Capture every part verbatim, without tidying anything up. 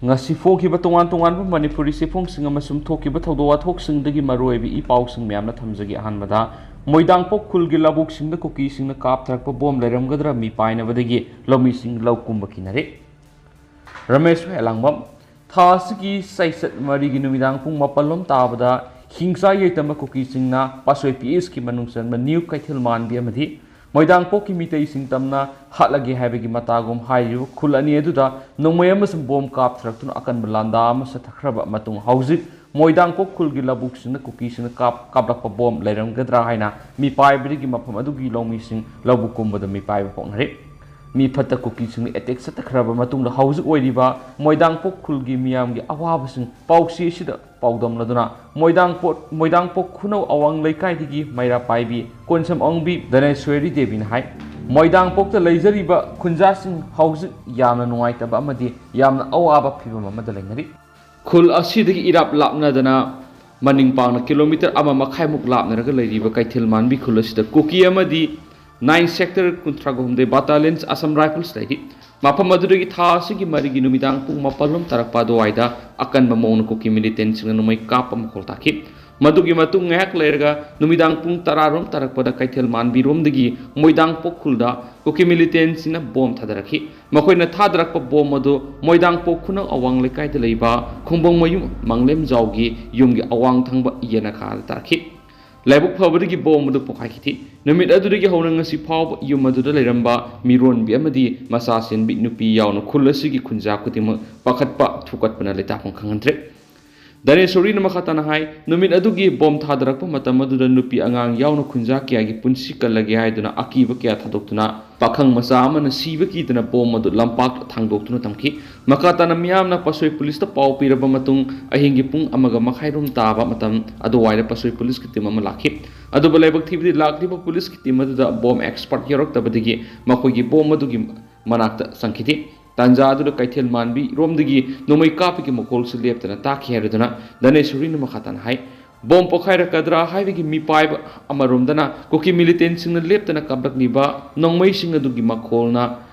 ꯉꯁꯤ ꯐꯣꯡꯈꯤꯕ ꯇꯣꯉꯥꯟ ꯇꯣꯉꯥꯟꯕ ꯃꯅꯤꯄꯨꯔꯤ ꯆꯦꯐꯣꯡꯁꯤꯡ ꯑꯃꯁꯨꯡ ꯊꯣꯛꯈꯤꯕ ꯊꯧꯗꯣꯛ ꯋꯥꯊꯣꯛꯁꯤꯡꯗꯒꯤ ꯃꯔꯨꯑꯣꯏꯕ ꯏ ꯄꯥꯎꯁꯤꯡ ꯃꯌꯥꯝꯅ ꯊꯝꯖꯒꯦ꯫ ꯑꯍꯥꯟꯕꯗ, ꯃꯣꯏꯗꯥꯡꯄꯣꯛ ꯈꯨꯜꯒꯤ ꯂꯧꯕꯨꯛꯁꯤꯡꯗ ꯀꯨꯀꯤꯁꯤꯡꯅ ꯀꯥꯞꯊꯔꯛꯄ ꯕꯣꯝ ꯂꯩꯔꯝꯒꯗ꯭ꯔꯥ ꯃꯤꯄꯥꯏꯅꯕꯗꯒꯤ ꯂꯧꯃꯤꯁꯤꯡ ꯂꯧ ꯀꯨꯝꯕ ꯀꯤꯅꯔꯦ꯫ ꯔꯃꯦꯁ ꯍꯦꯂꯥꯡꯕꯝ꯫ ꯊꯥ ꯑꯁꯤꯒꯤ ꯆꯩꯆꯠ ꯃꯔꯤꯒꯤ ꯅꯨꯃꯤꯗꯥꯡ ꯄꯨꯡ ꯃꯥꯄꯜ ꯂꯣꯝ ꯇꯥꯕꯗ ꯍꯤꯡꯆꯥ ꯌꯩꯇꯝꯕ ꯀꯨꯀꯤꯁꯤꯡꯅ ꯄꯥꯠꯁꯣꯏ ꯄꯤ ꯑꯦꯁꯀꯤ ꯃꯅꯨꯡ ꯆꯟꯕ ꯅ꯭ꯌꯨ ꯀꯩꯊꯦꯜ ꯃꯥꯟꯕꯤ ꯑꯃꯗꯤ ꯃꯣꯏꯗꯥꯡꯄꯣꯛꯀꯤ ꯃꯤꯇꯩꯁꯤꯡ ꯇꯝꯅ ꯍꯥꯠꯂꯒꯦ ꯍꯥꯏꯕꯒꯤ ꯃꯇꯥꯒꯨꯝ ꯍꯥꯏꯔꯤꯕ ꯈꯨꯜ ꯑꯅꯤ ꯑꯗꯨꯗ ꯅꯣꯡꯃꯩ ꯑꯃꯁꯨꯡ ꯕꯣꯝ ꯀꯥꯞꯊꯔꯛꯇꯨꯅ ꯑꯀꯟꯕ ꯂꯥꯟꯗꯥ ꯑꯃ ꯆꯠꯊꯈ꯭ꯔꯕ ꯃꯇꯨꯡ, ꯍꯧꯖꯤꯛ ꯃꯣꯏꯗꯥꯡꯄꯣꯛ ꯈꯨꯜꯒꯤ ꯂꯧꯕꯨꯛꯁꯤꯡꯗ ꯀꯨꯀꯤꯁꯤꯡꯅ ꯀꯥꯞ-, ꯀꯥꯞꯂꯛꯄ ꯕꯣꯝ ꯂꯩꯔꯝꯒꯗ꯭ꯔꯥ ꯍꯥꯏꯅ ꯃꯤꯄꯥꯏꯕꯗꯒꯤ ꯃꯐꯝ ꯑꯗꯨꯒꯤ ꯂꯧꯃꯤꯁꯤꯡ ꯂꯧꯕꯨꯛ ꯀꯨꯝꯕꯗ ꯃꯤꯄꯥꯏꯕ ꯄꯣꯛꯅꯔꯤ꯫ ꯃꯤ ꯐꯠꯇ ꯀꯨꯀꯤꯁꯤꯡꯅ ꯑꯦꯇꯦꯛ ꯆꯠꯊꯈ꯭ꯔꯕ ꯃꯇꯨꯡꯗ ꯍꯧꯖꯤꯛ ꯑꯣꯏꯔꯤꯕ ꯃꯣꯏꯗꯥꯡꯄꯣꯛ ꯈꯨꯜꯒꯤ ꯃꯤꯌꯥꯝꯒꯤ ꯑꯋꯥꯕꯁꯤꯡ ꯄꯥꯎꯆꯦ ꯑꯁꯤꯗ ꯄꯥꯎꯗꯝꯂꯗꯨꯅ ꯃꯣꯏꯗꯥꯡꯄꯣꯛ, ꯃꯣꯏꯗꯥꯡꯄꯣꯛ ꯈꯨꯅꯧ ꯑꯋꯥꯡ ꯂꯩꯀꯥꯏꯗꯒꯤ ꯃꯩꯔꯥ ꯄꯥꯏꯕꯤ ꯀꯣꯟꯁꯝ ꯑꯣꯡꯕꯤ ꯙꯅꯦꯁ꯭ꯋꯔꯤ ꯗꯦꯕꯤꯅ ꯍꯥꯏ, ꯃꯣꯏꯗꯥꯡꯄꯣꯛꯇ ꯂꯩꯖꯔꯤꯕ ꯈꯨꯟꯖꯥꯁꯤꯡ ꯍꯧꯖꯤꯛ ꯌꯥꯝꯅ ꯅꯨꯡꯉꯥꯏꯇꯕ ꯑꯃꯗꯤ ꯌꯥꯝꯅ ꯑꯋꯥꯕ ꯐꯤꯕꯝ ꯑꯃꯗ ꯂꯩꯅꯔꯤ꯫ ꯈꯨꯜ ꯑꯁꯤꯗꯒꯤ ꯏꯔꯥꯞ ꯂꯥꯞꯅꯗꯅ ꯃꯅꯤꯡ ꯄꯥꯡꯅ ꯀꯤꯂꯣꯃꯤꯇꯔ ꯑꯃ ꯃꯈꯥꯏꯃꯨꯛ ꯂꯥꯞꯅꯔꯒ ꯂꯩꯔꯤꯕ ꯀꯩꯊꯦꯜ ꯃꯥꯟꯕꯤ ꯈꯨꯜ ꯑꯁꯤꯗ ꯀꯨꯀꯤ ꯑꯃꯗꯤ ꯅꯥꯏꯟ ꯁꯦꯛꯇꯔ ꯀꯨꯟꯊ꯭ꯔꯥꯒ ꯍꯨꯝꯗꯣꯏ ꯕꯥꯇꯥꯂꯤꯌꯟꯁ ꯑꯁꯥꯝ ꯔꯥꯏꯐꯜꯁ ꯂꯩꯔꯤ꯫ ꯃꯐꯝ ꯑꯗꯨꯗꯒꯤ ꯊꯥ ꯑꯁꯤꯒꯤ ꯃꯔꯤꯒꯤ ꯅꯨꯃꯤꯗꯥꯡ ꯄꯨꯡ ꯃꯥꯄꯜ ꯂꯣꯝ ꯇꯥꯔꯛꯄ ꯑꯗꯨꯋꯥꯏꯗ ꯑꯀꯟꯕ ꯃꯑꯣꯡꯗ ꯀꯨꯀꯤ ꯃꯤꯂꯤꯇꯦꯟꯁꯤꯡꯅ ꯅꯣꯡꯃꯩ ꯀꯥꯞꯄ ꯃꯈꯣꯜ ꯇꯥꯈꯤ꯫ ꯃꯗꯨꯒꯤ ꯃꯇꯨꯡ ꯉꯥꯏꯍꯥꯛ ꯂꯩꯔꯒ ꯅꯨꯃꯤꯗꯥꯡ ꯄꯨꯡ ꯇꯔꯥ ꯔꯣꯝ ꯇꯥꯔꯛꯄꯗ ꯀꯩꯊꯦꯜ ꯃꯥꯟꯕꯤꯔꯣꯝꯗꯒꯤ ꯃꯣꯏꯗꯥꯡꯄꯣꯛ ꯈꯨꯜꯗ ꯀꯨꯀꯤ ꯃꯤꯂꯤꯇꯦꯟꯁꯤꯡꯅ ꯕꯣꯝ ꯊꯥꯗꯔꯛꯈꯤ꯫ ꯃꯈꯣꯏꯅ ꯊꯥꯗꯔꯛꯄ ꯕꯣꯝ ꯑꯗꯨ ꯃꯣꯏꯗꯥꯡꯄꯣꯛ ꯈꯨꯅꯧ ꯑꯋꯥꯡ ꯂꯩꯀꯥꯏꯗ ꯂꯩꯕ ꯈꯣꯡꯕꯣꯡꯃꯌꯨꯝ ꯃꯪꯂꯦꯝꯖꯥꯎꯒꯤ ꯌꯨꯝꯒꯤ ꯑꯋꯥꯡ ꯊꯪꯕ ꯌꯦꯅꯈꯥꯗ ꯇꯥꯔꯛꯈꯤ꯫ ꯂꯥꯏꯕꯛ ꯐꯕꯗꯒꯤ ꯕꯣꯝ ꯑꯗꯨ ꯄꯣꯈꯥꯏꯈꯤꯗꯦ꯫ ꯅꯨꯃꯤꯠ ꯑꯗꯨꯗꯒꯤ ꯍꯧꯅ ꯉꯁꯤ ꯐꯥꯎꯕ ꯌꯨꯝ ꯑꯗꯨꯗ ꯂꯩꯔꯝꯕ ꯃꯤꯔꯣꯟꯕꯤ ꯑꯃꯗꯤ ꯃꯆꯥ ꯁꯦꯟꯕꯤ ꯅꯨꯄꯤ ꯌꯥꯎꯅ ꯈꯨꯜ ꯑꯁꯤꯒꯤ ꯈꯨꯟꯖꯥ ꯈꯨꯗꯤꯡꯃꯛ ꯄꯥꯈꯠꯄ ꯊꯨꯀꯠꯄꯅ ꯂꯩꯇꯥꯐꯝ ꯈꯪꯍꯟꯗ꯭ꯔꯦ꯫ ꯙꯅꯦꯁ꯭ꯋꯔꯤꯅ ꯃꯈꯥ ꯇꯥꯅ ꯍꯥꯏ, ꯅꯨꯃꯤꯠ ꯑꯗꯨꯒꯤ ꯕꯣꯝ ꯊꯥꯗꯔꯛꯄ ꯃꯇꯝ ꯑꯗꯨꯗ ꯅꯨꯄꯤ ꯑꯉꯥꯡ ꯌꯥꯎꯅ ꯈꯨꯟꯖꯥ ꯀꯌꯥꯒꯤ ꯄꯨꯟꯁꯤ ꯀꯜꯂꯒꯦ ꯍꯥꯏꯗꯨꯅ ꯑꯀꯤꯕ ꯀꯌꯥ ꯊꯥꯗꯣꯛꯇꯨꯅ ꯄꯥꯈꯪ ꯃꯆꯥ ꯑꯃꯅ ꯁꯤꯕ ꯀꯤꯗꯅ ꯕꯣꯝ ꯑꯗꯨ ꯂꯝꯄꯥꯛꯇ ꯊꯥꯡꯗꯣꯛꯇꯨꯅ ꯊꯝꯈꯤ꯫ ꯃꯈꯥ ꯇꯥꯅ ꯃꯤꯌꯥꯝꯅ ꯄꯥꯠꯁꯣꯏ ꯄꯨꯂꯤꯁꯇ ꯄꯥꯎ ꯄꯤꯔꯕ ꯃꯇꯨꯡ ꯑꯍꯤꯡꯒꯤ ꯄꯨꯡ ꯑꯃꯒ ꯃꯈꯥꯏꯔꯣꯝ ꯇꯥꯕ ꯃꯇꯝ ꯑꯗꯨꯋꯥꯏꯗ ꯄꯥꯠꯁꯣꯏ ꯄꯨꯂꯤꯁꯀꯤ ꯇꯤꯝ ꯑꯃ ꯂꯥꯛꯈꯤ꯫ ꯑꯗꯨꯕꯨ ꯂꯥꯏꯕꯛ ꯊꯤꯕꯗꯤ ꯂꯥꯛꯂꯤꯕ ꯄꯨꯂꯤꯁꯀꯤ ꯇꯤꯝ ꯑꯗꯨꯗ ꯕꯣꯝ ꯑꯦꯛꯁꯄꯔꯠ ꯌꯥꯎꯔꯛꯇꯕꯗꯒꯤ ꯃꯈꯣꯏꯒꯤ ꯕꯣꯝ ꯑꯗꯨꯒꯤ ꯃꯅꯥꯛꯇ ꯆꯪꯈꯤꯗꯦ꯫ ꯇꯥꯟꯖꯥ ꯑꯗꯨꯗ ꯀꯩꯊꯦꯜ ꯃꯥꯟꯕꯤ ꯔꯣꯝꯗꯒꯤ ꯅꯣꯡꯃꯩ ꯀꯥꯞꯄꯒꯤ ꯃꯈꯣꯜꯁꯨ ꯂꯦꯞꯇꯅ ꯇꯥꯈꯤ ꯍꯥꯏꯔꯗꯨꯅ ꯙꯅꯦꯁ꯭ꯋꯔꯤꯅ ꯃꯈꯥ ꯇꯥꯅ ꯍꯥꯏ, ꯕꯣꯝ ꯄꯣꯈꯥꯏꯔꯛꯀꯗ꯭ꯔꯥ ꯍꯥꯏꯕꯒꯤ ꯃꯤꯄꯥꯏꯕ ꯑꯃꯔꯣꯝꯗꯅ ꯀꯨꯀꯤ ꯃꯤꯂꯤꯇꯦꯟꯁꯤꯡꯅ ꯂꯦꯞꯇꯅ ꯀꯥꯞꯂꯛꯂꯤꯕ ꯅꯣꯡꯃꯩꯁꯤꯡ ꯑꯗꯨꯒꯤ ꯃꯈꯣꯜꯅ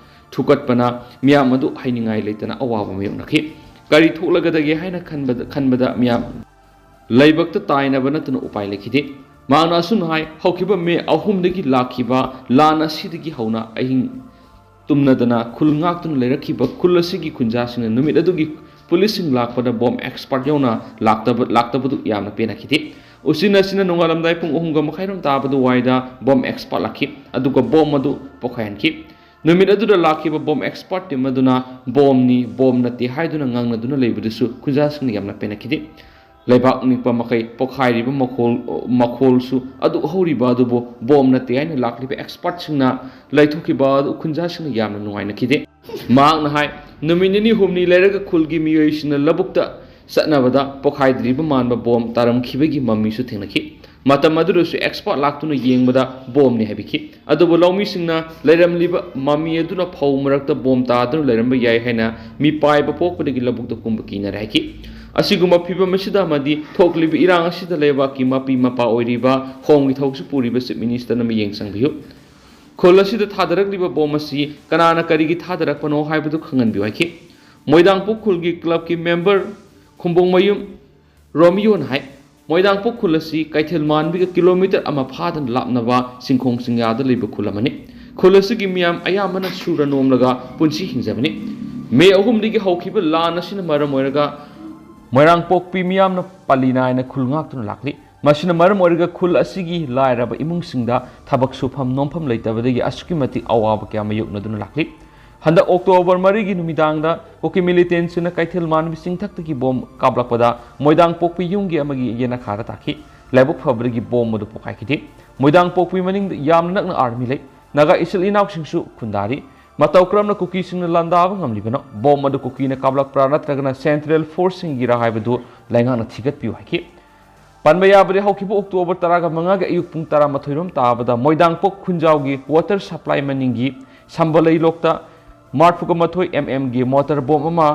ꯊꯨꯀꯠꯄꯅ ꯃꯤꯌꯥꯝ ꯑꯗꯨ ꯍꯥꯏꯅꯤꯡꯉꯥꯏ ꯂꯩꯇꯅ ꯑꯋꯥꯕ ꯃꯥꯌꯣꯛꯅꯈꯤ꯫ ꯀꯔꯤ ꯊꯣꯛꯂꯒꯗꯒꯦ ꯍꯥꯏꯅ ꯈꯟꯕꯗ ꯈꯟꯕꯗ ꯃꯤꯌꯥꯝ ꯂꯥꯏꯕꯛꯇ ꯇꯥꯏꯅꯕ ꯅꯠꯇꯅ ꯎꯄꯥꯏ ꯂꯩꯈꯤꯗꯦ꯫ ꯃꯍꯥꯛꯅ ꯑꯁꯨꯝꯅ ꯍꯥꯏ, ꯍꯧꯈꯤꯕ ꯃꯦ ꯑꯍꯨꯝꯗꯒꯤ ꯂꯥꯛꯈꯤꯕ ꯂꯥꯟ ꯑꯁꯤꯗꯒꯤ ꯍꯧꯅ ꯑꯍꯤꯡ ꯇꯨꯝꯅꯗꯅ ꯈꯨꯜ ꯉꯥꯛꯇꯨꯅ ꯂꯩꯔꯛꯈꯤꯕ ꯈꯨꯜ ꯑꯁꯤꯒꯤ ꯈꯨꯟꯖꯥꯁꯤꯡꯅ ꯅꯨꯃꯤꯠ ꯑꯗꯨꯒꯤ ꯄꯨꯂꯤꯁꯁꯤꯡ ꯂꯥꯛꯄꯗ ꯕꯣꯝ ꯑꯦꯛꯁꯄꯥꯔꯠ ꯌꯥꯎꯅ ꯂꯥꯛꯇꯕ ꯂꯥꯛꯇꯕꯗꯨ ꯌꯥꯝꯅ ꯄꯦꯟꯅꯈꯤꯗꯦ꯫ ꯎꯆꯤꯟ ꯅꯥꯆꯤꯟꯅ ꯅꯣꯡꯉꯥꯜꯂꯝꯗꯥꯏ ꯄꯨꯡ ꯑꯍꯨꯝꯒ ꯃꯈꯥꯏꯔꯣꯝ ꯇꯥꯕꯗꯨꯋꯥꯏꯗ ꯕꯣꯝ ꯑꯦꯛꯁꯄꯥꯔꯠ ꯂꯥꯛꯈꯤ, ꯑꯗꯨꯒ ꯕꯣꯝ ꯑꯗꯨ ꯄꯣꯈꯥꯏꯍꯟꯈꯤ꯫ ꯅꯨꯃꯤꯠ ꯑꯗꯨꯗ ꯂꯥꯛꯈꯤꯕ ꯕꯣꯝ ꯑꯦꯛꯁꯄꯥꯔꯠ ꯇꯤꯝ ꯑꯗꯨꯅ ꯕꯣꯝꯅꯤ, ꯕꯣꯝ ꯅꯠꯇꯦ ꯍꯥꯏꯗꯨꯅ ꯉꯥꯡꯅꯗꯨꯅ ꯂꯩꯕꯗꯨꯁꯨ ꯈꯨꯟꯖꯥꯁꯤꯡꯅ ꯌꯥꯝꯅ ꯄꯦꯟꯅꯈꯤꯗꯦ꯫ ꯂꯩꯕꯥꯛ ꯅꯤꯛꯄ ꯃꯈꯩ ꯄꯣꯈꯥꯏꯔꯤꯕ ꯃꯈꯣꯜ, ꯃꯈꯣꯜꯁꯨ ꯑꯗꯨ ꯍꯧꯔꯤꯕ ꯑꯗꯨꯕꯨ ꯕꯣꯝ ꯅꯠꯇꯦ ꯍꯥꯏꯅ ꯂꯥꯛꯂꯤꯕ ꯑꯦꯛꯁꯄꯥꯔꯠꯁꯤꯡꯅ ꯂꯩꯊꯣꯛꯈꯤꯕ ꯑꯗꯨ ꯈꯨꯟꯖꯥꯁꯤꯡꯅ ꯌꯥꯝꯅ ꯅꯨꯡꯉꯥꯏꯅꯈꯤꯗꯦ꯫ ꯃꯍꯥꯛꯅ ꯍꯥꯏ, ꯅꯨꯃꯤꯠ ꯅꯤꯅꯤ ꯍꯨꯝꯅꯤ ꯂꯩꯔꯒ ꯈꯨꯜꯒꯤ ꯃꯤꯑꯣꯏꯁꯤꯡꯅ ꯂꯧꯕꯨꯛꯇ ꯆꯠꯅꯕꯗ ꯄꯣꯈꯥꯏꯗ꯭ꯔꯤꯕ ꯃꯥꯟꯕ ꯕꯣꯝ ꯇꯥꯔꯝꯈꯤꯕꯒꯤ ꯃꯃꯤꯁꯨ ꯊꯦꯡꯅꯈꯤ꯫ ꯃꯇꯝ ꯑꯗꯨꯗꯁꯨ ꯑꯦꯛꯁꯄꯥꯔꯠ ꯂꯥꯛꯇꯨꯅ ꯌꯦꯡꯕꯗ ꯕꯣꯝꯅꯤ ꯍꯥꯏꯕꯤꯈꯤ꯫ ꯑꯗꯨꯕꯨ ꯂꯧꯃꯤꯁꯤꯡꯅ ꯂꯩꯔꯝꯂꯤꯕ ꯃꯃꯤ ꯑꯗꯨꯅ ꯐꯧ ꯃꯔꯛꯇ ꯕꯣꯝ ꯇꯥꯗꯨꯅ ꯂꯩꯔꯝꯕ ꯌꯥꯏ ꯍꯥꯏꯅ ꯃꯤꯄꯥꯏꯕ ꯄꯣꯛꯄꯗꯒꯤ ꯂꯧꯕꯨꯛꯇ ꯀꯨꯝꯕ ꯀꯤꯅꯔꯦ ꯍꯥꯏꯈꯤ꯫ ꯑꯁꯤꯒꯨꯝꯕ ꯐꯤꯚꯝ ꯑꯁꯤꯗ ꯑꯃꯗꯤ ꯊꯣꯛꯂꯤꯕ ꯏꯔꯥꯡ ꯑꯁꯤꯗ ꯂꯩꯕꯥꯛꯀꯤ ꯃꯄꯤ ꯃꯄꯥ ꯑꯣꯏꯔꯤꯕ ꯈꯣꯝꯒꯤ ꯊꯕꯛꯁꯨ ꯄꯨꯔꯤꯕ ꯆꯤꯐ ꯃꯤꯅꯤꯁꯇꯔꯅ ꯃꯤꯠꯌꯦꯡ ꯆꯪꯕꯤꯌꯨ꯫ ꯈꯨꯜ ꯑꯁꯤꯗ ꯊꯥꯗꯔꯛꯂꯤꯕ ꯕꯣꯝ ꯑꯁꯤ ꯀꯅꯥꯅ ꯀꯔꯤꯒꯤ ꯊꯥꯗꯔꯛꯄꯅꯣ ꯍꯥꯏꯕꯗꯨ ꯈꯪꯍꯟꯕꯤꯌꯨ ꯍꯥꯏꯈꯤ꯫ ꯃꯣꯏꯗꯥꯡꯄꯣꯛ ꯈꯨꯜꯒꯤ ꯀ꯭ꯂꯕꯀꯤ ꯃꯦꯝꯕꯔ ꯈꯨꯝꯕꯣꯡꯃꯌꯨꯝ ꯔꯣꯃꯤꯌꯣꯅ ꯍꯥꯏ, ꯃꯣꯏꯗꯥꯡꯄꯣꯛ ꯈꯨꯜ ꯑꯁꯤ ꯀꯩꯊꯦꯜ ꯃꯥꯟꯕꯤꯒ ꯀꯤꯂꯣꯃꯤꯇꯔ ꯑꯃ ꯐꯥꯗꯅ ꯂꯥꯞꯅꯕ ꯆꯤꯡꯈꯣꯡ ꯆꯤꯡꯌꯥꯗ ꯂꯩꯕ ꯈꯨꯜ ꯑꯃꯅꯤ꯫ ꯈꯨꯜ ꯑꯁꯤꯒꯤ ꯃꯤꯌꯥꯝ ꯑꯌꯥꯝꯕꯅ ꯁꯨꯔ ꯅꯣꯝꯂꯒ ꯄꯨꯟꯁꯤ ꯍꯤꯡꯖꯕꯅꯤ꯫ ꯃꯦ ꯑꯍꯨꯝꯗꯒꯤ ꯍꯧꯈꯤꯕ ꯂꯥꯟ ꯑꯁꯤꯅ ꯃꯔꯝ ꯑꯣꯏꯔꯒ ꯃꯣꯏꯔꯥꯡꯄꯣꯛꯄꯤ ꯃꯤꯌꯥꯝꯅ ꯄꯜꯂꯤ ꯅꯥꯏꯅ ꯈꯨꯜ ꯉꯥꯛꯇꯨꯅ ꯂꯥꯛꯂꯤ꯫ ꯃꯁꯤꯅ ꯃꯔꯝ ꯑꯣꯏꯔꯒ ꯈꯨꯜ ꯑꯁꯤꯒꯤ ꯂꯥꯏꯔꯕ ꯏꯃꯨꯡꯁꯤꯡꯗ ꯊꯕꯛ ꯁꯨꯐꯝ ꯅꯣꯝꯐꯝ ꯂꯩꯇꯕꯗꯒꯤ ꯑꯁꯨꯛꯀꯤ ꯃꯇꯤꯛ ꯑꯋꯥꯕ ꯀꯌꯥ ꯃꯥꯌꯣꯛꯅꯗꯨꯅ ꯂꯥꯛꯂꯤ꯫ ꯍꯟꯗꯛ ꯑꯣꯛꯇꯣꯕꯔ ꯃꯔꯤꯒꯤ ꯅꯨꯃꯤꯗꯥꯡꯗ ꯀꯨꯀꯤ ꯃꯤꯂꯤꯇꯦꯟꯁꯤꯡꯅ ꯀꯩꯊꯦꯜ ꯃꯥꯟꯕꯤ ꯆꯤꯡꯊꯛꯇꯒꯤ ꯕꯣꯝ ꯀꯥꯞꯂꯛꯄꯗ ꯃꯣꯏꯗꯥꯡꯄꯣꯛꯄꯤ ꯌꯨꯝꯒꯤ ꯑꯃꯒꯤ ꯌꯦꯅꯈꯥꯗ ꯇꯥꯈꯤ꯫ ꯂꯥꯏꯕꯛ ꯐꯕꯗꯒꯤ ꯕꯣꯝ ꯑꯗꯨ ꯄꯣꯈꯥꯏꯈꯤꯗꯦ꯫ ꯃꯣꯏꯗꯥꯡꯄꯣꯛꯄꯤ ꯃꯅꯤꯡꯗ ꯌꯥꯝꯅ ꯅꯛꯅ ꯑꯥꯔꯃꯤ ꯂꯩ꯫ ꯅꯥꯒꯥ ꯏꯆꯤꯜ ꯏꯅꯥꯎꯁꯤꯡꯁꯨ ꯈꯨꯟꯗꯥꯔꯤ꯫ ꯃꯇꯧ ꯀꯔꯝꯅ ꯀꯨꯀꯤꯁꯤꯡꯅ ꯂꯥꯟꯗꯥꯕ ꯉꯝꯂꯤꯕꯅꯣ? ꯕꯣꯝ ꯑꯗꯨ ꯀꯨꯀꯤꯅ ꯀꯥꯞꯂꯛꯄ꯭ꯔꯥ ꯅꯠꯇ꯭ꯔꯒꯅ ꯁꯦꯟꯇ꯭ꯔꯦꯜ ꯐꯣꯔꯁꯁꯤꯡꯒꯤꯔꯥ ꯍꯥꯏꯕꯗꯨ ꯂꯩꯉꯥꯛꯅ ꯊꯤꯒꯠꯄꯤꯌꯨ ꯍꯥꯏꯈꯤ꯫ ꯄꯟꯕ ꯌꯥꯕꯗꯤ ꯍꯧꯈꯤꯕ ꯑꯣꯛꯇꯣꯕꯔ ꯇꯔꯥꯒ ꯃꯉꯥꯒꯤ ꯑꯌꯨꯛ ꯄꯨꯡ ꯇꯔꯥꯃꯥꯊꯣꯏ ꯔꯣꯝ ꯇꯥꯕꯗ ꯃꯣꯏꯗꯥꯡꯄꯣꯛ ꯈꯨꯟꯖꯥꯎꯒꯤ ꯋꯥꯇꯔ ꯁꯄ꯭ꯂꯥꯏ ꯃꯅꯤꯡꯒꯤ ꯁꯝꯕꯂꯩ ꯂꯣꯛꯇ ꯃꯔꯐꯨꯒ ꯃꯥꯊꯣꯏ ꯑꯦꯝ ꯑꯦꯝꯒꯤ ꯃꯣꯇꯔ ꯕꯣꯝ ꯑꯃ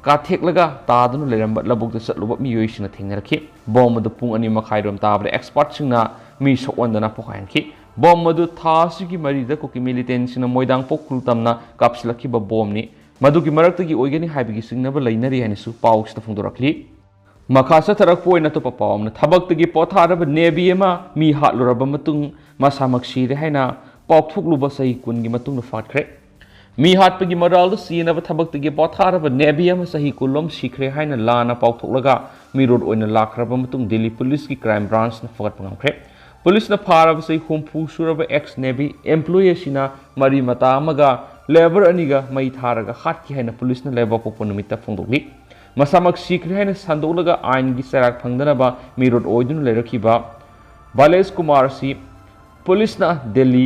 ꯀꯥꯊꯦꯛꯂꯒ ꯇꯥꯗꯨꯅ ꯂꯩꯔꯝꯕ ꯂꯧꯕꯨꯛꯇ ꯆꯠꯂꯨꯕ ꯃꯤꯑꯣꯏꯁꯤꯡꯅ ꯊꯦꯡꯅꯔꯛꯈꯤ꯫ ꯕꯣꯝ ꯑꯗꯨ ꯄꯨꯡ ꯑꯅꯤ ꯃꯈꯥꯏ ꯔꯣꯝ ꯇꯥꯕꯗ ꯑꯦꯛꯁꯄꯥꯔꯠꯁꯤꯡꯅ ꯃꯤ ꯁꯣꯛꯍꯟꯗꯅ ꯄꯣꯈꯥꯏꯍꯟꯈꯤ꯫ ꯕꯣꯝ ꯑꯗꯨ ꯊꯥ ꯑꯁꯤꯒꯤ ꯃꯔꯤꯗ ꯀꯨꯀꯤ ꯃꯤꯂꯤꯇꯦꯟꯁꯤꯡꯅ ꯃꯣꯏꯗꯥꯡꯄꯣꯛ ꯈꯨꯜ ꯇꯝꯅ ꯀꯥꯞꯁꯤꯜꯂꯛꯈꯤꯕ ꯕꯣꯝꯅꯤ꯫ ꯃꯗꯨꯒꯤ ꯃꯔꯛꯇꯒꯤ ꯑꯣꯏꯒꯅꯤ ꯍꯥꯏꯕꯒꯤ ꯆꯤꯡꯅꯕ ꯂꯩꯅꯔꯤ ꯍꯥꯏꯅꯁꯨ ꯄꯥꯎꯁꯤꯗ ꯐꯣꯡꯗꯣꯔꯛꯂꯤ꯫ ꯃꯈꯥ ꯆꯠꯊꯔꯛꯄ ꯑꯣꯏꯅ ꯑꯇꯣꯞꯄ ꯄꯥꯎ ꯑꯃꯅ, ꯊꯕꯛꯇꯒꯤ ꯄꯣꯊꯥꯔꯕ ꯅꯦꯚꯤ ꯑꯃ ꯃꯤ ꯍꯥꯠꯂꯨꯔꯕ ꯃꯇꯨꯡ ꯃꯁꯥꯃꯛ ꯁꯤꯔꯦ ꯍꯥꯏꯅ ꯄꯥꯎꯊꯣꯛꯂꯨꯕ ꯆꯍꯤ ꯀꯨꯟꯒꯤ ꯃꯇꯨꯡꯗ ꯐꯥꯠꯈ꯭ꯔꯦ꯫ ꯃꯤ ꯍꯥꯠꯄꯒꯤ ꯃꯔꯥꯜꯗ ꯆꯦꯟꯅꯕ ꯊꯕꯛꯇꯒꯤ ꯄꯣꯊꯥꯔꯕ ꯅꯦꯚꯤ ꯑꯃ ꯆꯍꯤ ꯀꯨꯟꯂꯣꯝ ꯁꯤꯈ꯭ꯔꯦ ꯍꯥꯏꯅ ꯂꯥꯟꯅ ꯄꯥꯎꯊꯣꯛꯂꯒ ꯃꯤꯔꯣꯠ ꯑꯣꯏꯅ ꯂꯥꯛꯈ꯭ꯔꯕ ꯃꯇꯨꯡ ꯗꯤꯜꯂꯤ ꯄꯨꯂꯤꯁꯀꯤ ꯀ꯭ꯔꯥꯏꯝ ꯕ꯭ꯔꯥꯟꯁꯅ ꯐꯒꯠꯄ ꯉꯝꯈ꯭ꯔꯦ꯫ ꯄꯨꯂꯤꯁꯅ ꯐꯥꯔꯕ ꯆꯍꯤ ꯍꯨꯝꯐꯨ ꯁꯨꯔꯕ ꯑꯦꯛꯁ ꯅꯦꯚꯤ ꯑꯦꯝꯄ꯭ꯂꯣꯌꯤ ꯑꯁꯤꯅ ꯃꯔꯤ ꯃꯇꯥ ꯑꯃꯒ ꯂꯦꯕꯔ ꯑꯅꯤꯒ ꯃꯩ ꯊꯥꯔꯒ ꯍꯥꯠꯈꯤ ꯍꯥꯏꯅ ꯄꯨꯂꯤꯁꯅ ꯂꯩꯕꯥꯛꯄꯣꯛꯄ ꯅꯨꯃꯤꯠꯇ ꯐꯣꯡꯗꯣꯛꯂꯤ꯫ ꯃꯁꯥꯃꯛ ꯁꯤꯈ꯭ꯔꯦ ꯍꯥꯏꯅ ꯁꯟꯗꯣꯛꯂꯒ ꯑꯥꯏꯟꯒꯤ ꯆꯩꯔꯥꯛ ꯐꯪꯗꯅꯕ ꯃꯤꯔꯣꯠ ꯑꯣꯏꯗꯨꯅ ꯂꯩꯔꯛꯈꯤꯕ ꯕꯥꯂꯦꯁ ꯀꯨꯃꯥꯔ ꯑꯁꯤ ꯄꯨꯂꯤꯁꯅ ꯗꯦꯜꯂꯤ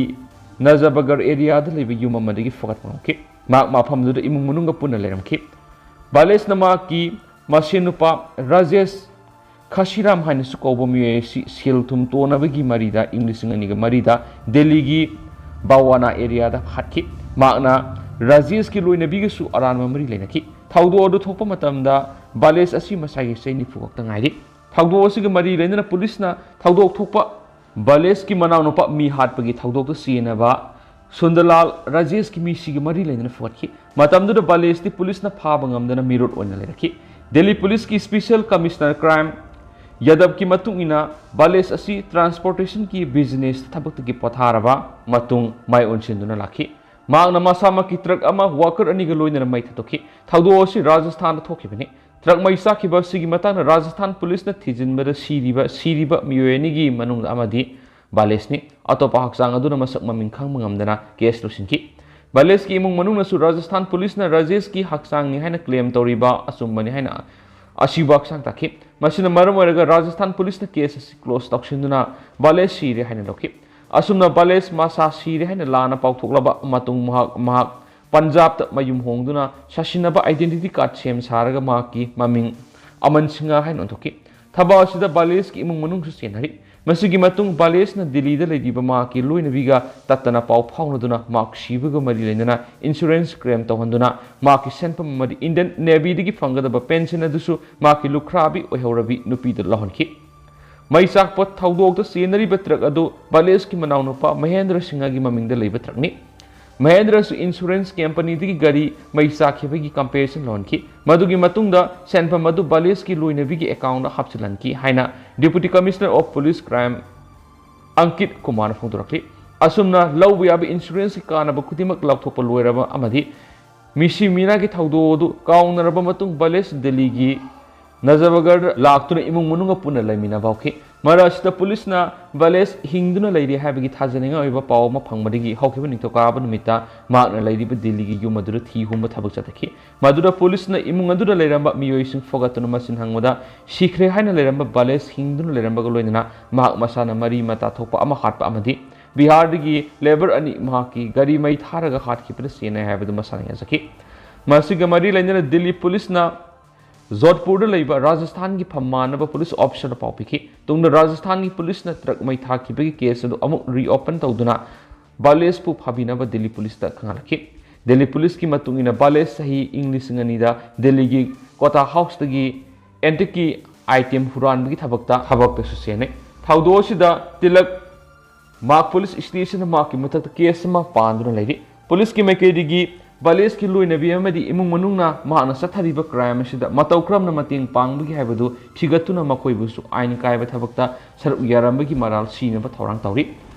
ꯅꯖꯕꯒꯔ ꯑꯦꯔꯤꯌꯥꯗ ꯂꯩꯕ ꯌꯨꯝ ꯑꯃꯗꯒꯤ ꯐꯒꯠꯄ ꯉꯝꯈꯤ꯫ ꯃꯍꯥꯛ ꯃꯐꯝꯗꯨꯗ ꯏꯃꯨꯡ ꯃꯅꯨꯡꯒ ꯄꯨꯟꯅ ꯂꯩꯔꯝꯈꯤ꯫ ꯕꯥꯂꯦꯁꯅ ꯃꯍꯥꯛꯀꯤ ꯃꯁꯦꯟ ꯅꯨꯄꯥ ꯔꯥꯖꯦꯁ ꯈꯁꯤꯔꯥꯝ ꯍꯥꯏꯅꯁꯨ ꯀꯧꯕ ꯃꯤꯑꯣꯏ ꯑꯁꯤ ꯁꯦꯜ ꯊꯨꯝ ꯇꯣꯟꯅꯕꯒꯤ ꯃꯔꯤꯗ ꯏꯪ ꯂꯤꯁꯤꯡ ꯑꯅꯤꯒ ꯃꯔꯤꯗ ꯗꯦꯜꯂꯤꯒꯤ ꯕꯋꯥꯅꯥ ꯑꯦꯔꯤꯌꯥꯗ ꯍꯥꯠꯈꯤ꯫ ꯃꯍꯥꯛꯅ ꯔꯥꯖꯦꯁꯀꯤ ꯂꯣꯏꯅꯕꯤꯒꯁꯨ ꯑꯔꯥꯟꯕ ꯃꯔꯤ ꯂꯩꯅꯈꯤ꯫ ꯊꯧꯗꯣꯛ ꯑꯗꯨ ꯊꯣꯛꯄ ꯃꯇꯝꯗ ꯕꯥꯂꯦꯁ ꯑꯁꯤ ꯃꯁꯥꯒꯤ ꯆꯍꯤ ꯅꯤꯐꯨ ꯈꯛꯇ ꯉꯥꯏꯔꯤ꯫ ꯊꯧꯗꯣꯛ ꯑꯁꯤꯒ ꯃꯔꯤ ꯂꯩꯅꯅ ꯄꯨꯂꯤꯁꯅ ꯊꯧꯗꯣꯛ ꯊꯣꯛꯄ ꯕꯥꯂꯦꯁꯀꯤ ꯃꯅꯥꯎꯅꯨꯄꯥ ꯃꯤ ꯍꯥꯠꯄꯒꯤ ꯊꯧꯗꯣꯛꯇ ꯆꯦꯟꯅꯕ ꯁꯨꯟꯗꯔꯂꯥꯜ ꯔꯥꯖꯦꯁꯀꯤ ꯃꯤꯁꯤꯒ ꯃꯔꯤ ꯂꯩꯅꯅ ꯐꯒꯠꯈꯤ꯫ ꯃꯇꯝꯗꯨꯗ ꯕꯥꯂꯦꯁꯇꯤ ꯄꯨꯂꯤꯁꯅ ꯐꯥꯕ ꯉꯝꯗꯅ ꯃꯤꯔꯣꯠ ꯑꯣꯏꯅ ꯂꯩꯔꯛꯈꯤ꯫ ꯗꯦꯜꯂꯤ ꯄꯨꯂꯤꯁꯀꯤ ꯁ꯭ꯄꯦꯁꯤꯌꯦꯜ ꯀꯃꯤꯁꯅꯔ ꯀ꯭ꯔꯥꯏꯝ ꯌꯥꯗꯕꯀꯤ ꯃꯇꯨꯡ ꯏꯟꯅ ꯕꯥꯂꯦꯁ ꯑꯁꯤ ꯇ꯭ꯔꯥꯟꯁꯄꯣꯔꯇꯦꯁꯟꯒꯤ ꯕꯤꯖꯤꯅꯦꯁꯇ ꯊꯕꯛꯇꯒꯤ ꯄꯣꯊꯥꯔꯕ ꯃꯇꯨꯡ ꯃꯥꯏ ꯑꯣꯟꯁꯤꯟꯗꯨꯅ ꯂꯥꯛꯈꯤ꯫ ꯃꯍꯥꯛꯅ ꯃꯁꯥꯃꯛꯀꯤ ꯇ꯭ꯔꯛ ꯑꯃ ꯋꯥꯀꯔ ꯑꯅꯤꯒ ꯂꯣꯏꯅꯅ ꯃꯩ ꯊꯥꯗꯣꯛꯈꯤ꯫ ꯊꯧꯗꯣꯛ ꯑꯁꯤ ꯔꯥꯖꯁꯊꯥꯟꯗ ꯊꯣꯛꯈꯤꯕꯅꯤ꯫ ꯇ꯭ꯔꯛ ꯃꯩ ꯆꯥꯛꯈꯤꯕ ꯑꯁꯤꯒꯤ ꯃꯇꯥꯡꯗ ꯔꯥꯖꯁꯊꯥꯟ ꯄꯨꯂꯤꯁꯅ ꯊꯤꯖꯤꯟꯕꯗ ꯁꯤꯔꯤꯕ, ꯁꯤꯔꯤꯕ ꯃꯤꯑꯣꯏ ꯑꯅꯤꯒꯤ ꯃꯅꯨꯡꯗ ꯑꯃꯗꯤ ꯕꯥꯂꯦꯁꯅꯤ꯫ ꯑꯇꯣꯞꯄ ꯍꯛꯆꯥꯡ ꯑꯗꯨꯅ ꯃꯁꯛ ꯃꯃꯤꯡ ꯈꯪꯕ ꯉꯝꯗꯅ ꯀꯦꯁ ꯂꯣꯏꯁꯤꯟꯈꯤ꯫ ꯕꯥꯂꯦꯁꯀꯤ ꯏꯃꯨꯡ ꯃꯅꯨꯡꯅꯁꯨ ꯔꯥꯖꯁꯊꯥꯟ ꯄꯨꯂꯤꯁꯅ ꯔꯥꯖꯦꯁꯀꯤ ꯍꯛꯆꯥꯡꯅꯤ ꯍꯥꯏꯅ ꯀ꯭ꯂꯦꯝ ꯇꯧꯔꯤꯕ ꯑꯆꯨꯝꯕꯅꯤ ꯍꯥꯏꯅ ꯑꯁꯤꯕ ꯍꯛꯆꯥꯡ ꯇꯥꯛꯈꯤ꯫ ꯃꯁꯤꯅ ꯃꯔꯝ ꯑꯣꯏꯔꯒ ꯔꯥꯖꯁꯊꯥꯟ ꯄꯨꯂꯤꯁꯅ ꯀꯦꯁ ꯑꯁꯤ ꯀ꯭ꯂꯣꯖ ꯇꯧꯁꯤꯟꯗꯨꯅ ꯕꯥꯂꯦꯁ ꯁꯤꯔꯦ ꯍꯥꯏꯅ ꯂꯧꯈꯤ꯫ ꯑꯁꯨꯝꯅ ꯕꯥꯂꯦꯁ ꯃꯁꯥ ꯁꯤꯔꯦ ꯍꯥꯏꯅ ꯂꯥꯟꯅ ꯄꯥꯎꯊꯣꯛꯂꯕ ꯃꯇꯨꯡ ꯃꯍꯥꯛ, ꯃꯍꯥꯛ ꯄꯟꯖꯥꯕꯇ ꯃꯌꯨꯝ ꯍꯣꯡꯗꯨꯅ ꯁꯥꯁꯤꯟꯅꯕ ꯑꯥꯏꯗꯦꯟꯇꯤꯇꯤ ꯀꯥꯔꯗ ꯁꯦꯝ ꯁꯥꯔꯒ ꯃꯍꯥꯛꯀꯤ ꯃꯃꯤꯡ ꯑꯃꯟ ꯁꯤꯡꯍ ꯍꯥꯏꯅ ꯑꯣꯟꯊꯣꯛꯈꯤ꯫ ꯊꯕꯛ ꯑꯁꯤꯗ ꯕꯥꯂꯦꯁꯀꯤ ꯏꯃꯨꯡ ꯃꯅꯨꯡꯁꯨ ꯆꯦꯟꯅꯔꯤ꯫ ꯃꯁꯤꯒꯤ ꯃꯇꯨꯡ ꯕꯥꯂꯦꯁꯅ ꯗꯤꯜꯂꯤꯗ ꯂꯩꯔꯤꯕ ꯃꯍꯥꯛꯀꯤ ꯂꯣꯏꯅꯕꯤꯒ ꯇꯠꯇꯅ ꯄꯥꯎ ꯐꯥꯎꯅꯗꯨꯅ ꯃꯍꯥꯛ ꯁꯤꯕꯒ ꯃꯔꯤ ꯂꯩꯅꯅ ꯏꯟꯁꯨꯔꯦꯟꯁ ꯀ꯭ꯂꯦꯝ ꯇꯧꯍꯟꯗꯨꯅ ꯃꯍꯥꯛꯀꯤ ꯁꯦꯟꯐꯝ ꯑꯃꯗꯤ ꯏꯟꯗꯤꯌꯟ ꯅꯦꯚꯤꯗꯒꯤ ꯐꯪꯒꯗꯕ ꯄꯦꯟꯁꯟ ꯑꯗꯨꯁꯨ ꯃꯍꯥꯛꯀꯤ ꯂꯨꯈ꯭ꯔꯥꯕꯤ ꯑꯣꯏꯍꯧꯔꯕꯤ ꯅꯨꯄꯤꯗ ꯂꯧꯍꯟꯈꯤ꯫ ꯃꯩ ꯆꯥꯛꯄ ꯊꯧꯗꯣꯛꯇ ꯆꯦꯟꯅꯔꯤꯕ ꯇ꯭ꯔꯛ ꯑꯗꯨ ꯕꯥꯂꯦꯁꯀꯤ ꯃꯅꯥꯎꯅꯨꯄꯥ ꯃꯍꯦꯟꯗ꯭ꯔ ꯁꯤꯡꯍꯒꯤ ꯃꯃꯤꯡꯗ ꯂꯩꯕ ꯇ꯭ꯔꯛꯅꯤ꯫ ꯃꯍꯦꯟꯗ꯭ꯔꯁꯨ insurance companyꯗꯒꯤ ꯒꯥꯔꯤ ꯃꯩ ꯆꯥꯛꯈꯤꯕꯒꯤ compensation ꯂꯧꯍꯟꯈꯤ꯫ ꯃꯗꯨꯒꯤ ꯃꯇꯨꯡꯗ ꯁꯦꯟꯐꯝ ꯑꯗꯨ ꯕꯥꯂꯦꯁꯀꯤ ꯂꯣꯏꯅꯕꯤꯒꯤ accountꯇ ꯍꯥꯞꯆꯤꯜꯍꯟꯈꯤ ꯍꯥꯏꯅ Deputy Commissioner of Police Crime Ankit ꯀꯨꯃꯥꯔꯅ ꯐꯣꯡꯗꯣꯔꯛꯂꯤ꯫ ꯑꯁꯨꯝꯅ ꯂꯧꯕ ꯌꯥꯕ insuranceꯀꯤ ꯀꯥꯟꯅꯕ ꯈꯨꯗꯤꯡꯃꯛ ꯂꯧꯊꯣꯛꯄ ꯂꯣꯏꯔꯕ ꯑꯃꯗꯤ ꯃꯤꯁꯤ ꯃꯤꯅꯥꯒꯤ ꯊꯧꯗꯣꯛ ꯑꯗꯨ ꯀꯥꯎꯅꯔꯕ ꯃꯇꯨꯡ ꯕꯥꯂꯦꯁ ꯗꯦꯜꯂꯤꯒꯤ ꯅꯖꯕꯒꯔꯗ ꯂꯥꯛꯇꯨꯅ ꯏꯃꯨꯡ ꯃꯅꯨꯡꯒ ꯄꯨꯟꯅ ꯂꯩꯃꯤꯟꯅꯕ ꯍꯧꯈꯤ꯫ ꯃꯔꯛ ꯑꯁꯤꯗ ꯄꯨꯂꯤꯁꯅ ꯕꯥꯂꯦꯁ ꯍꯤꯡꯗꯨꯅ ꯂꯩꯔꯤ ꯍꯥꯏꯕꯒꯤ ꯊꯥꯖꯅꯤꯡꯉꯥꯏ ꯑꯣꯏꯕ ꯄꯥꯎ ꯑꯃ ꯐꯪꯕꯗꯒꯤ ꯍꯧꯈꯤꯕ ꯅꯤꯡꯊꯧꯀꯥꯕ ꯅꯨꯃꯤꯠꯇ ꯃꯍꯥꯛꯅ ꯂꯩꯔꯤꯕ ꯗꯤꯜꯂꯤꯒꯤ ꯌꯨꯝ ꯑꯗꯨꯗ ꯊꯤ ꯍꯨꯝꯕ ꯊꯕꯛ ꯆꯠꯊꯈꯤ꯫ ꯃꯗꯨꯗ ꯄꯨꯂꯤꯁꯅ ꯏꯃꯨꯡ ꯑꯗꯨꯗ ꯂꯩꯔꯝꯕ ꯃꯤꯑꯣꯏꯁꯤꯡ ꯐꯒꯠꯇꯨꯅ ꯃꯆꯤꯟ ꯍꯪꯕꯗ ꯁꯤꯈ꯭ꯔꯦ ꯍꯥꯏꯅ ꯂꯩꯔꯝꯕ ꯕꯥꯂꯦꯁ ꯍꯤꯡꯗꯨꯅ ꯂꯩꯔꯝꯕꯒ ꯂꯣꯏꯅꯅ ꯃꯍꯥꯛ ꯃꯁꯥꯅ ꯃꯔꯤ ꯃꯇꯥ ꯊꯣꯛꯄ ꯑꯃ ꯍꯥꯠꯄ ꯑꯃꯗꯤ ꯕꯤꯍꯥꯔꯗꯒꯤ labour ꯑꯅꯤ ꯃꯍꯥꯛꯀꯤ ꯒꯥꯔꯤ ꯃꯩ ꯊꯥꯔꯒ ꯍꯥꯠꯈꯤꯕꯗ ꯆꯦꯟꯅꯩ ꯍꯥꯏꯕꯗꯨ ꯃꯁꯥꯅ ꯌꯥꯖꯈꯤ꯫ ꯃꯁꯤꯒ ꯃꯔꯤ ꯂꯩꯅꯅ ꯗꯤꯜꯂꯤ ꯄꯨꯂꯤꯁꯅ ꯖꯣꯙꯄꯨꯔꯗ ꯂꯩꯕ ꯔꯥꯖꯁꯊꯥꯟꯒꯤ ꯐꯝ ꯃꯥꯟꯅꯕ ꯄꯨꯂꯤꯁ officerꯗ ꯄꯥꯎ ꯄꯤꯈꯤ꯫ ꯇꯨꯡꯗ ꯔꯥꯖꯁꯊꯥꯟꯒꯤ ꯄꯨꯂꯤꯁꯅ ꯇ꯭ꯔꯛ ꯃꯩ ꯊꯥꯈꯤꯕꯒꯤ case ꯑꯗꯨ ꯑꯃꯨꯛ reopen ꯇꯧꯗꯨꯅ ꯕꯥꯂꯦꯁꯄꯨ ꯐꯥꯕꯤꯅꯕ ꯗꯤꯜꯂꯤ ꯄꯨꯂꯤꯁꯇ ꯈꯪꯍꯜꯂꯛꯈꯤ꯫ ꯗꯤꯜꯂꯤ ꯄꯨꯂꯤꯁꯀꯤ ꯃꯇꯨꯡ ꯏꯟꯅ ꯕꯥꯂꯦꯁ ꯆꯍꯤ ꯏꯪ ꯂꯤꯁꯤꯡ ꯑꯅꯤꯗ ꯗꯤꯜꯂꯤꯒꯤ ꯀꯣꯇꯥ ꯍꯥꯎꯁꯇꯒꯤ antiqueꯀꯤ item ꯍꯨꯔꯥꯟꯕꯒꯤ ꯊꯕꯛꯇ ꯊꯕꯛꯇꯁꯨ ꯆꯦꯟꯅꯩ꯫ ꯊꯧꯗꯣꯛ ꯑꯁꯤꯗ ꯇꯤꯂꯛ ꯃꯥꯔꯛ ꯄꯨꯂꯤꯁ stationꯗ ꯃꯍꯥꯛꯀꯤ ꯃꯊꯛꯇ case ꯑꯃ ꯄꯥꯟꯗꯨꯅ ꯂꯩꯔꯤ꯫ ꯄꯨꯂꯤꯁꯀꯤ ꯃꯥꯏꯀꯩꯗꯒꯤ ꯕꯥꯂꯦꯁꯀꯤ ꯂꯣꯏꯅꯕꯤ ꯑꯃꯗꯤ ꯏꯃꯨꯡ ꯃꯅꯨꯡꯅ ꯃꯍꯥꯛꯅ ꯆꯠꯊꯔꯤꯕ crime ꯑꯁꯤꯗ ꯃꯇꯧ ꯀꯔꯝꯅ ꯃꯇꯦꯡ ꯄꯥꯡꯕꯒꯦ ꯍꯥꯏꯕꯗꯨ ꯊꯤꯒꯠꯇꯨꯅ ꯃꯈꯣꯏꯕꯨꯁꯨ ꯑꯥꯏꯟ ꯀꯥꯏꯕ ꯊꯕꯛꯇ ꯁꯔꯨꯛ ꯌꯥꯔꯝꯕꯒꯤ ꯃꯔꯥꯜ ꯁꯤꯅꯕ ꯊꯧꯔꯥꯡ ꯇꯧꯔꯤ꯫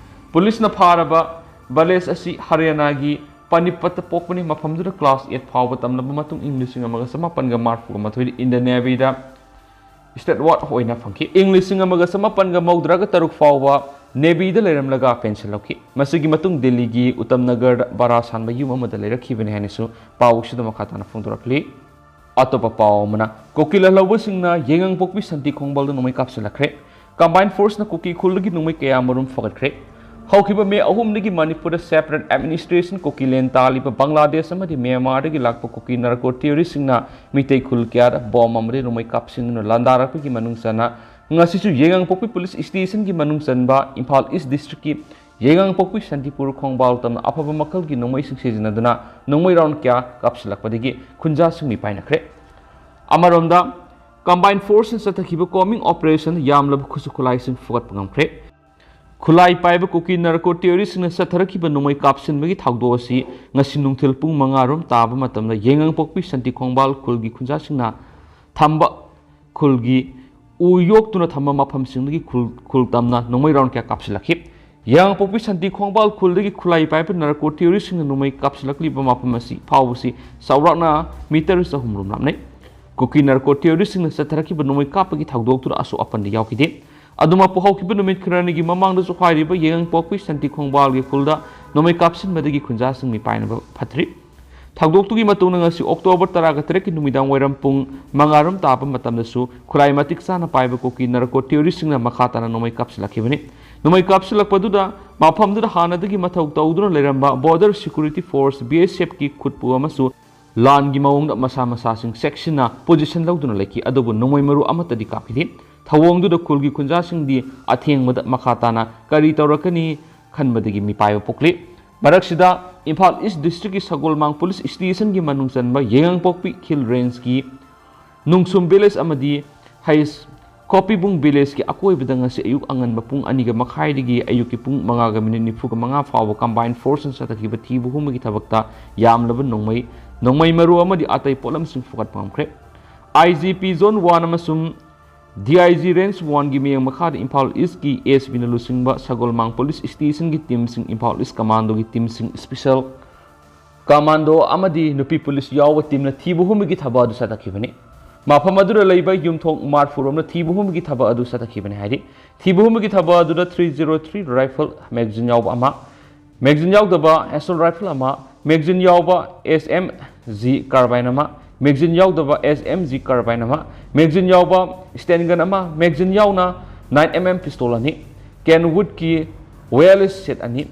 ꯄꯨꯂꯤꯁꯅ ꯐꯥꯔꯕ ꯕꯥꯂꯦꯁ ꯑꯁꯤ ꯍꯔꯤꯌꯥꯅꯥꯒꯤ ꯄꯥꯅꯤꯄꯠꯇ ꯄꯣꯛꯄꯅꯤ꯫ ꯃꯐꯝꯗꯨꯗ class eight ꯐꯥꯎꯕ ꯇꯝꯂꯕ ꯃꯇꯨꯡ ꯏꯪ ꯂꯤꯁꯤꯡ ꯑꯃꯒ ꯆꯃꯥꯄꯟꯒ ꯃꯔꯤꯐꯨꯒ ꯃꯥꯊꯣꯏꯗ Indian Navyꯗ steward ꯑꯣꯏꯅ ꯐꯪꯈꯤ꯫ ꯏꯪ ꯂꯤꯁꯤꯡ ꯑꯃꯒ ꯆꯃꯥꯄꯟꯒ ꯃꯧꯗ꯭ꯔꯥꯒ ꯇꯔꯨꯛ ꯐꯥꯎꯕ Navyꯗ ꯂꯩꯔꯝꯂꯒ pension ꯂꯧꯈꯤ꯫ ꯃꯁꯤꯒꯤ ꯃꯇꯨꯡ ꯗꯤꯜꯂꯤꯒꯤ ꯎꯇꯝ ꯅꯒꯔꯗ ꯚꯔꯥ ꯁꯥꯟꯕ ꯌꯨꯝ ꯑꯃꯗ ꯂꯩꯔꯛꯈꯤꯕꯅꯤ ꯍꯥꯏꯅꯁꯨ ꯄꯥꯎꯁꯤꯗ ꯃꯈꯥ ꯇꯥꯅ ꯐꯣꯡꯗꯣꯔꯛꯂꯤ꯫ ꯑꯇꯣꯞꯄ ꯄꯥꯎ ꯑꯃꯅ, ꯀꯨꯀꯤ ꯂꯥꯜꯍꯧꯕꯁꯤꯡꯅ ꯌꯥꯏꯉꯪꯄꯣꯛꯄꯤ ꯁꯥꯟꯇꯤ ꯈꯣꯡꯕꯥꯜꯗ ꯅꯣꯡꯃꯩ ꯀꯥꯞꯁꯤꯜꯂꯛꯈ꯭ꯔꯦ꯫ Combined Forceꯅ ꯀꯨꯀꯤ ꯈꯨꯜꯗꯒꯤ ꯅꯣꯡꯃꯩ ꯀꯌꯥ ꯃꯔꯨꯝ ꯐꯒꯠꯈ꯭ꯔꯦ꯫ ꯍꯧꯈꯤꯕ ꯃꯦ ꯑꯍꯨꯝꯗꯒꯤ ꯃꯅꯤꯄꯨꯔꯗ separate administration ꯀꯨꯀꯤꯂꯦꯟ ꯇꯥꯜꯂꯤꯕ ꯕꯪꯒ꯭ꯂꯥꯗꯦꯁ ꯑꯃꯗꯤ ꯃ꯭ꯌꯥꯟꯃꯥꯔꯗꯒꯤ ꯂꯥꯛꯄ ꯀꯨꯀꯤ narco terroristꯁꯤꯡꯅ ꯃꯤꯇꯩ ꯈꯨꯜ ꯀꯌꯥꯗ bomb ꯑꯃꯗꯤ ꯅꯣꯡꯃꯩ ꯀꯥꯞꯁꯤꯟꯗꯨꯅ ꯂꯥꯟꯗꯥꯔꯛꯄꯒꯤ ꯃꯅꯨꯡ ꯆꯟꯅ ꯉꯁꯤꯁꯨ ꯌꯥꯏꯉꯪꯄꯣꯛꯄꯤ police stationꯒꯤ ꯃꯅꯨꯡ ꯆꯟꯕ ꯏꯝꯐꯥꯜ East districtꯀꯤ ꯌꯥꯏꯉꯪꯄꯣꯛꯄꯤ ꯁꯥꯟꯇꯤꯄꯨꯔ ꯈꯣꯡꯕꯥꯜ ꯇꯝꯅ ꯑꯐꯕ ꯃꯈꯜꯒꯤ ꯅꯣꯡꯃꯩꯁꯤꯡ ꯁꯤꯖꯤꯟꯅꯗꯨꯅ ꯅꯣꯡꯃꯩ round ꯀꯌꯥ ꯀꯥꯞꯁꯤꯜꯂꯛꯄꯗꯒꯤ ꯈꯨꯟꯖꯥꯁꯤꯡ ꯃꯤꯄꯥꯏꯅꯈ꯭ꯔꯦ꯫ ꯑꯃꯔꯣꯝꯗ, Combined Forceꯅ ꯆꯠꯊꯈꯤꯕ combing operation ꯌꯥꯝꯂꯕ ꯈꯨꯠꯁꯨ ꯈꯨꯠꯂꯥꯏꯁꯤꯡ ꯐꯨꯒꯠꯄ ꯉꯝꯈ꯭ꯔꯦ꯫ ꯈꯨꯠꯂꯥꯏ ꯄꯥꯏꯕ ꯀꯨꯀꯤ ꯅꯥꯔꯀꯣ ꯇꯦꯔꯣꯔꯤꯁꯁꯤꯡꯅ ꯆꯠꯊꯔꯛꯈꯤꯕ ꯅꯣꯡꯃꯩ ꯀꯥꯞꯁꯤꯟꯕꯒꯤ ꯊꯧꯗꯣꯛ ꯑꯁꯤ ꯉꯁꯤ ꯅꯨꯡꯊꯤꯜ ꯄꯨꯡ ꯃꯉꯥ ꯔꯣꯝ ꯇꯥꯕ ꯃꯇꯝꯗ ꯌꯥꯏꯉꯪꯄꯣꯛꯄꯤ ꯁꯥꯟꯇꯤ ꯈꯣꯡꯕꯥꯜ ꯈꯨꯜꯒꯤ ꯈꯨꯟꯖꯥꯁꯤꯡꯅ ꯊꯝꯕ ꯈꯨꯜꯒꯤ ꯎ ꯌꯣꯛꯇꯨꯅ ꯊꯝꯕ ꯃꯐꯝꯁꯤꯡꯗꯒꯤ ꯈꯨꯜ ꯈꯨꯜ ꯇꯝꯅ ꯅꯣꯡꯃꯩ ꯔꯥꯎꯟ ꯀꯌꯥ ꯀꯥꯞꯁꯤꯜꯂꯛꯈꯤ꯫ ꯌꯥꯏꯉꯪꯄꯣꯛꯄꯤ ꯁꯥꯟꯇꯤ ꯈꯣꯡꯕꯥꯜ ꯈꯨꯜꯗꯒꯤ ꯈꯨꯠꯂꯥꯏ ꯄꯥꯏꯕ ꯅꯥꯔꯀꯣ ꯇꯦꯔꯣꯔꯤꯁꯁꯤꯡꯅ ꯅꯣꯡꯃꯩ ꯀꯥꯞꯁꯤꯜꯂꯛꯂꯤꯕ ꯃꯐꯝ ꯑꯁꯤ ꯐꯥꯎꯕꯁꯤ ꯆꯥꯎꯔꯥꯛꯅ ꯃꯤꯇꯔ ꯆꯍꯨꯝ ꯔꯣꯝ ꯂꯥꯞꯅꯩ꯫ ꯀꯨꯀꯤ ꯅꯥꯔꯀꯣ ꯇꯦꯔꯣꯔꯤꯁꯁꯤꯡꯅ ꯆꯠꯊꯔꯛꯈꯤꯕ ꯅꯣꯡꯃꯩ ꯀꯥꯞꯄꯒꯤ ꯊꯧꯗꯣꯛꯇꯨꯗ ꯑꯁꯣꯛ ꯑꯄꯟꯗ ꯌꯥꯎꯈꯤꯗꯦ꯫ ꯑꯗꯨꯃꯛꯄꯨ ꯍꯧꯈꯤꯕ ꯅꯨꯃꯤꯠ ꯈꯔꯅꯤꯒꯤ ꯃꯃꯥꯡꯗꯁꯨ ꯍꯥꯏꯔꯤꯕ ꯌꯥꯏꯉꯪꯄꯣꯛꯄꯤ ꯁꯥꯟꯇꯤ ꯈꯣꯡꯕꯥꯜꯒꯤ ꯈꯨꯜꯗ ꯅꯣꯡꯃꯩ ꯀꯥꯞꯁꯤꯟꯕꯗꯒꯤ ꯈꯨꯟꯖꯥꯁꯤꯡ ꯃꯤꯄꯥꯏꯅꯕ ꯐꯠꯇ꯭ꯔꯤ꯫ ꯊꯧꯗꯣꯛꯇꯨꯒꯤ ꯃꯇꯨꯡꯗ ꯉꯁꯤ ꯑꯣꯛꯇꯣꯕꯔ ꯇꯔꯥꯒ ꯇꯔꯦꯠꯀꯤ ꯅꯨꯃꯤꯗꯥꯡ ꯋꯥꯏꯔꯝ ꯄꯨꯡ ꯃꯉꯥ ꯔꯣꯝ ꯇꯥꯕ ꯃꯇꯝꯗꯁꯨ ꯈꯨꯠꯂꯥꯏ ꯃꯇꯤꯛ ꯆꯥꯅ ꯄꯥꯏꯕ ꯀꯨꯀꯤ ꯅꯥꯔꯀꯣ ꯇꯦꯔꯣꯔꯤꯁꯁꯤꯡꯅ ꯃꯈꯥ ꯇꯥꯅ ꯅꯣꯡꯃꯩ ꯀꯥꯞꯁꯤꯜꯂꯛꯈꯤꯕꯅꯤ꯫ ꯅꯣꯡꯃꯩ ꯀꯥꯞꯁꯤꯜꯂꯛꯄꯗꯨꯗ ꯃꯐꯝꯗꯨꯗ ꯍꯥꯟꯅꯗꯒꯤ ꯃꯊꯧ ꯇꯧꯗꯨꯅ ꯂꯩꯔꯝꯕ Border Security Force, B S Fꯀꯤ ꯈꯨꯠꯄꯨ ꯑꯃꯁꯨ ꯂꯥꯟꯒꯤ ꯃꯑꯣꯡꯗ ꯃꯁꯥ ꯃꯁꯥꯁꯤꯡ ꯆꯦꯛꯁꯤꯟꯅ ꯄꯣꯖꯤꯁꯟ ꯂꯧꯗꯨꯅ ꯂꯩꯈꯤ, ꯑꯗꯨꯕꯨ ꯅꯣꯡꯃꯩ ꯃꯔꯨ ꯑꯃꯠꯇꯗꯤ ꯀꯥꯞꯈꯤꯗꯦ꯫ ꯊꯧꯑꯣꯡꯗꯨꯗ ꯈꯨꯜꯒꯤ ꯈꯨꯟꯖꯥꯁꯤꯡꯗꯤ ꯑꯊꯦꯡꯕꯗ ꯃꯈꯥ ꯇꯥꯅ ꯀꯔꯤ ꯇꯧꯔꯛꯀꯅꯤ ꯈꯟꯕꯗꯒꯤ ꯃꯤꯄꯥꯏꯕ ꯄꯣꯛꯂꯤ꯫ ꯃꯔꯛꯁꯤꯗ ꯏꯝꯐꯥꯜ ꯏꯁ ꯗꯤꯁꯇ꯭ꯔꯤꯛꯀꯤ ꯁꯒꯣꯜꯃꯥꯡ ꯄꯨꯂꯤꯁ ꯁ꯭ꯇꯦꯁꯟꯒꯤ ꯃꯅꯨꯡ ꯆꯟꯕ ꯌꯥꯏꯉꯪꯄꯣꯛꯄꯤ ꯍꯤꯜ ꯔꯦꯟꯖꯀꯤ ꯅꯨꯡꯁꯨꯝ ꯚꯤꯂꯦꯖ ꯑꯃꯗꯤ ꯍꯩꯁ ꯀꯣꯄꯤꯕꯨꯡ ꯚꯤꯂꯦꯖꯀꯤ ꯑꯀꯣꯏꯕꯗ ꯉꯁꯤ ꯑꯌꯨꯛ ꯑꯉꯟꯕ ꯄꯨꯡ ꯑꯅꯤꯒ ꯃꯈꯥꯏꯗꯒꯤ ꯑꯌꯨꯛꯀꯤ ꯄꯨꯡ ꯃꯉꯥꯒ ꯃꯤꯅꯤꯠ ꯅꯤꯐꯨꯒ ꯃꯉꯥ ꯐꯥꯎꯕ ꯀꯝꯕꯥꯏꯟ ꯐꯣꯔꯁꯅ ꯆꯠꯊꯈꯤꯕ ꯊꯤꯕ ꯍꯨꯝꯕꯒꯤ ꯊꯕꯛꯇ ꯌꯥꯝꯂꯕ ꯅꯣꯡꯃꯩ, ꯅꯣꯡꯃꯩ ꯃꯔꯨ ꯑꯃꯗꯤ ꯑꯇꯩ ꯄꯣꯠꯂꯝꯁꯤꯡ ꯐꯨꯒꯠꯄ ꯉꯝꯈ꯭ꯔꯦ꯫ I G P Zone one ꯑꯃꯁꯨꯡ D I G Range oneꯒꯤ ꯃꯤꯠꯌꯦꯡ ꯃꯈꯥꯗ ꯏꯝꯐꯥꯜ ꯏꯁꯀꯤ S Pꯅ ꯂꯨꯆꯤꯡꯕ ꯁꯒꯣꯜꯃꯥꯡ ꯄꯨꯂꯤꯁ ꯁ꯭ꯇꯦꯁꯟꯒꯤ ꯇꯤꯝꯁꯤꯡ, ꯏꯝꯐꯥꯜ ꯏꯁ ꯀꯃꯥꯟꯗꯣꯒꯤ ꯇꯤꯝꯁꯤꯡ, ꯁ꯭ꯄꯦꯁꯦꯜ ꯀꯃꯥꯟꯗꯣ ꯑꯃꯗꯤ ꯅꯨꯄꯤ ꯄꯨꯂꯤꯁ ꯌꯥꯎꯕ ꯇꯤꯝꯅ ꯊꯤꯕ ꯍꯨꯝꯕꯒꯤ ꯊꯕꯛ ꯑꯗꯨ ꯆꯠꯊꯈꯤꯕꯅꯤ꯫ ꯃꯐꯝ ꯑꯗꯨꯗ ꯂꯩꯕ ꯌꯨꯝꯊꯣꯡ ꯃꯔꯐꯨ ꯔꯣꯝꯅ ꯊꯤꯕ ꯍꯨꯝꯕꯒꯤ ꯊꯕꯛ ꯑꯗꯨ ꯆꯠꯊꯈꯤꯕꯅꯤ ꯍꯥꯏꯔꯤ꯫ ꯊꯤꯕ ꯍꯨꯝꯕꯒꯤ ꯊꯕꯛ ꯑꯗꯨꯗ three zero three rifle magazine ꯌꯥꯎꯕ ꯑꯃ, magazine ꯌꯥꯎꯗꯕ assault rifle ꯑꯃ, magazine ꯌꯥꯎꯕ S M G carbine ꯑꯃ, magazine ꯌꯥꯎꯗꯕ S M G carbine ꯑꯃ, magazine ꯌꯥꯎꯕ stun gun ꯑꯃ, magazine ꯌꯥꯎꯅ nine M M pistol ꯑꯅꯤ, Kenwoodꯀꯤ wireless set ꯑꯅꯤ,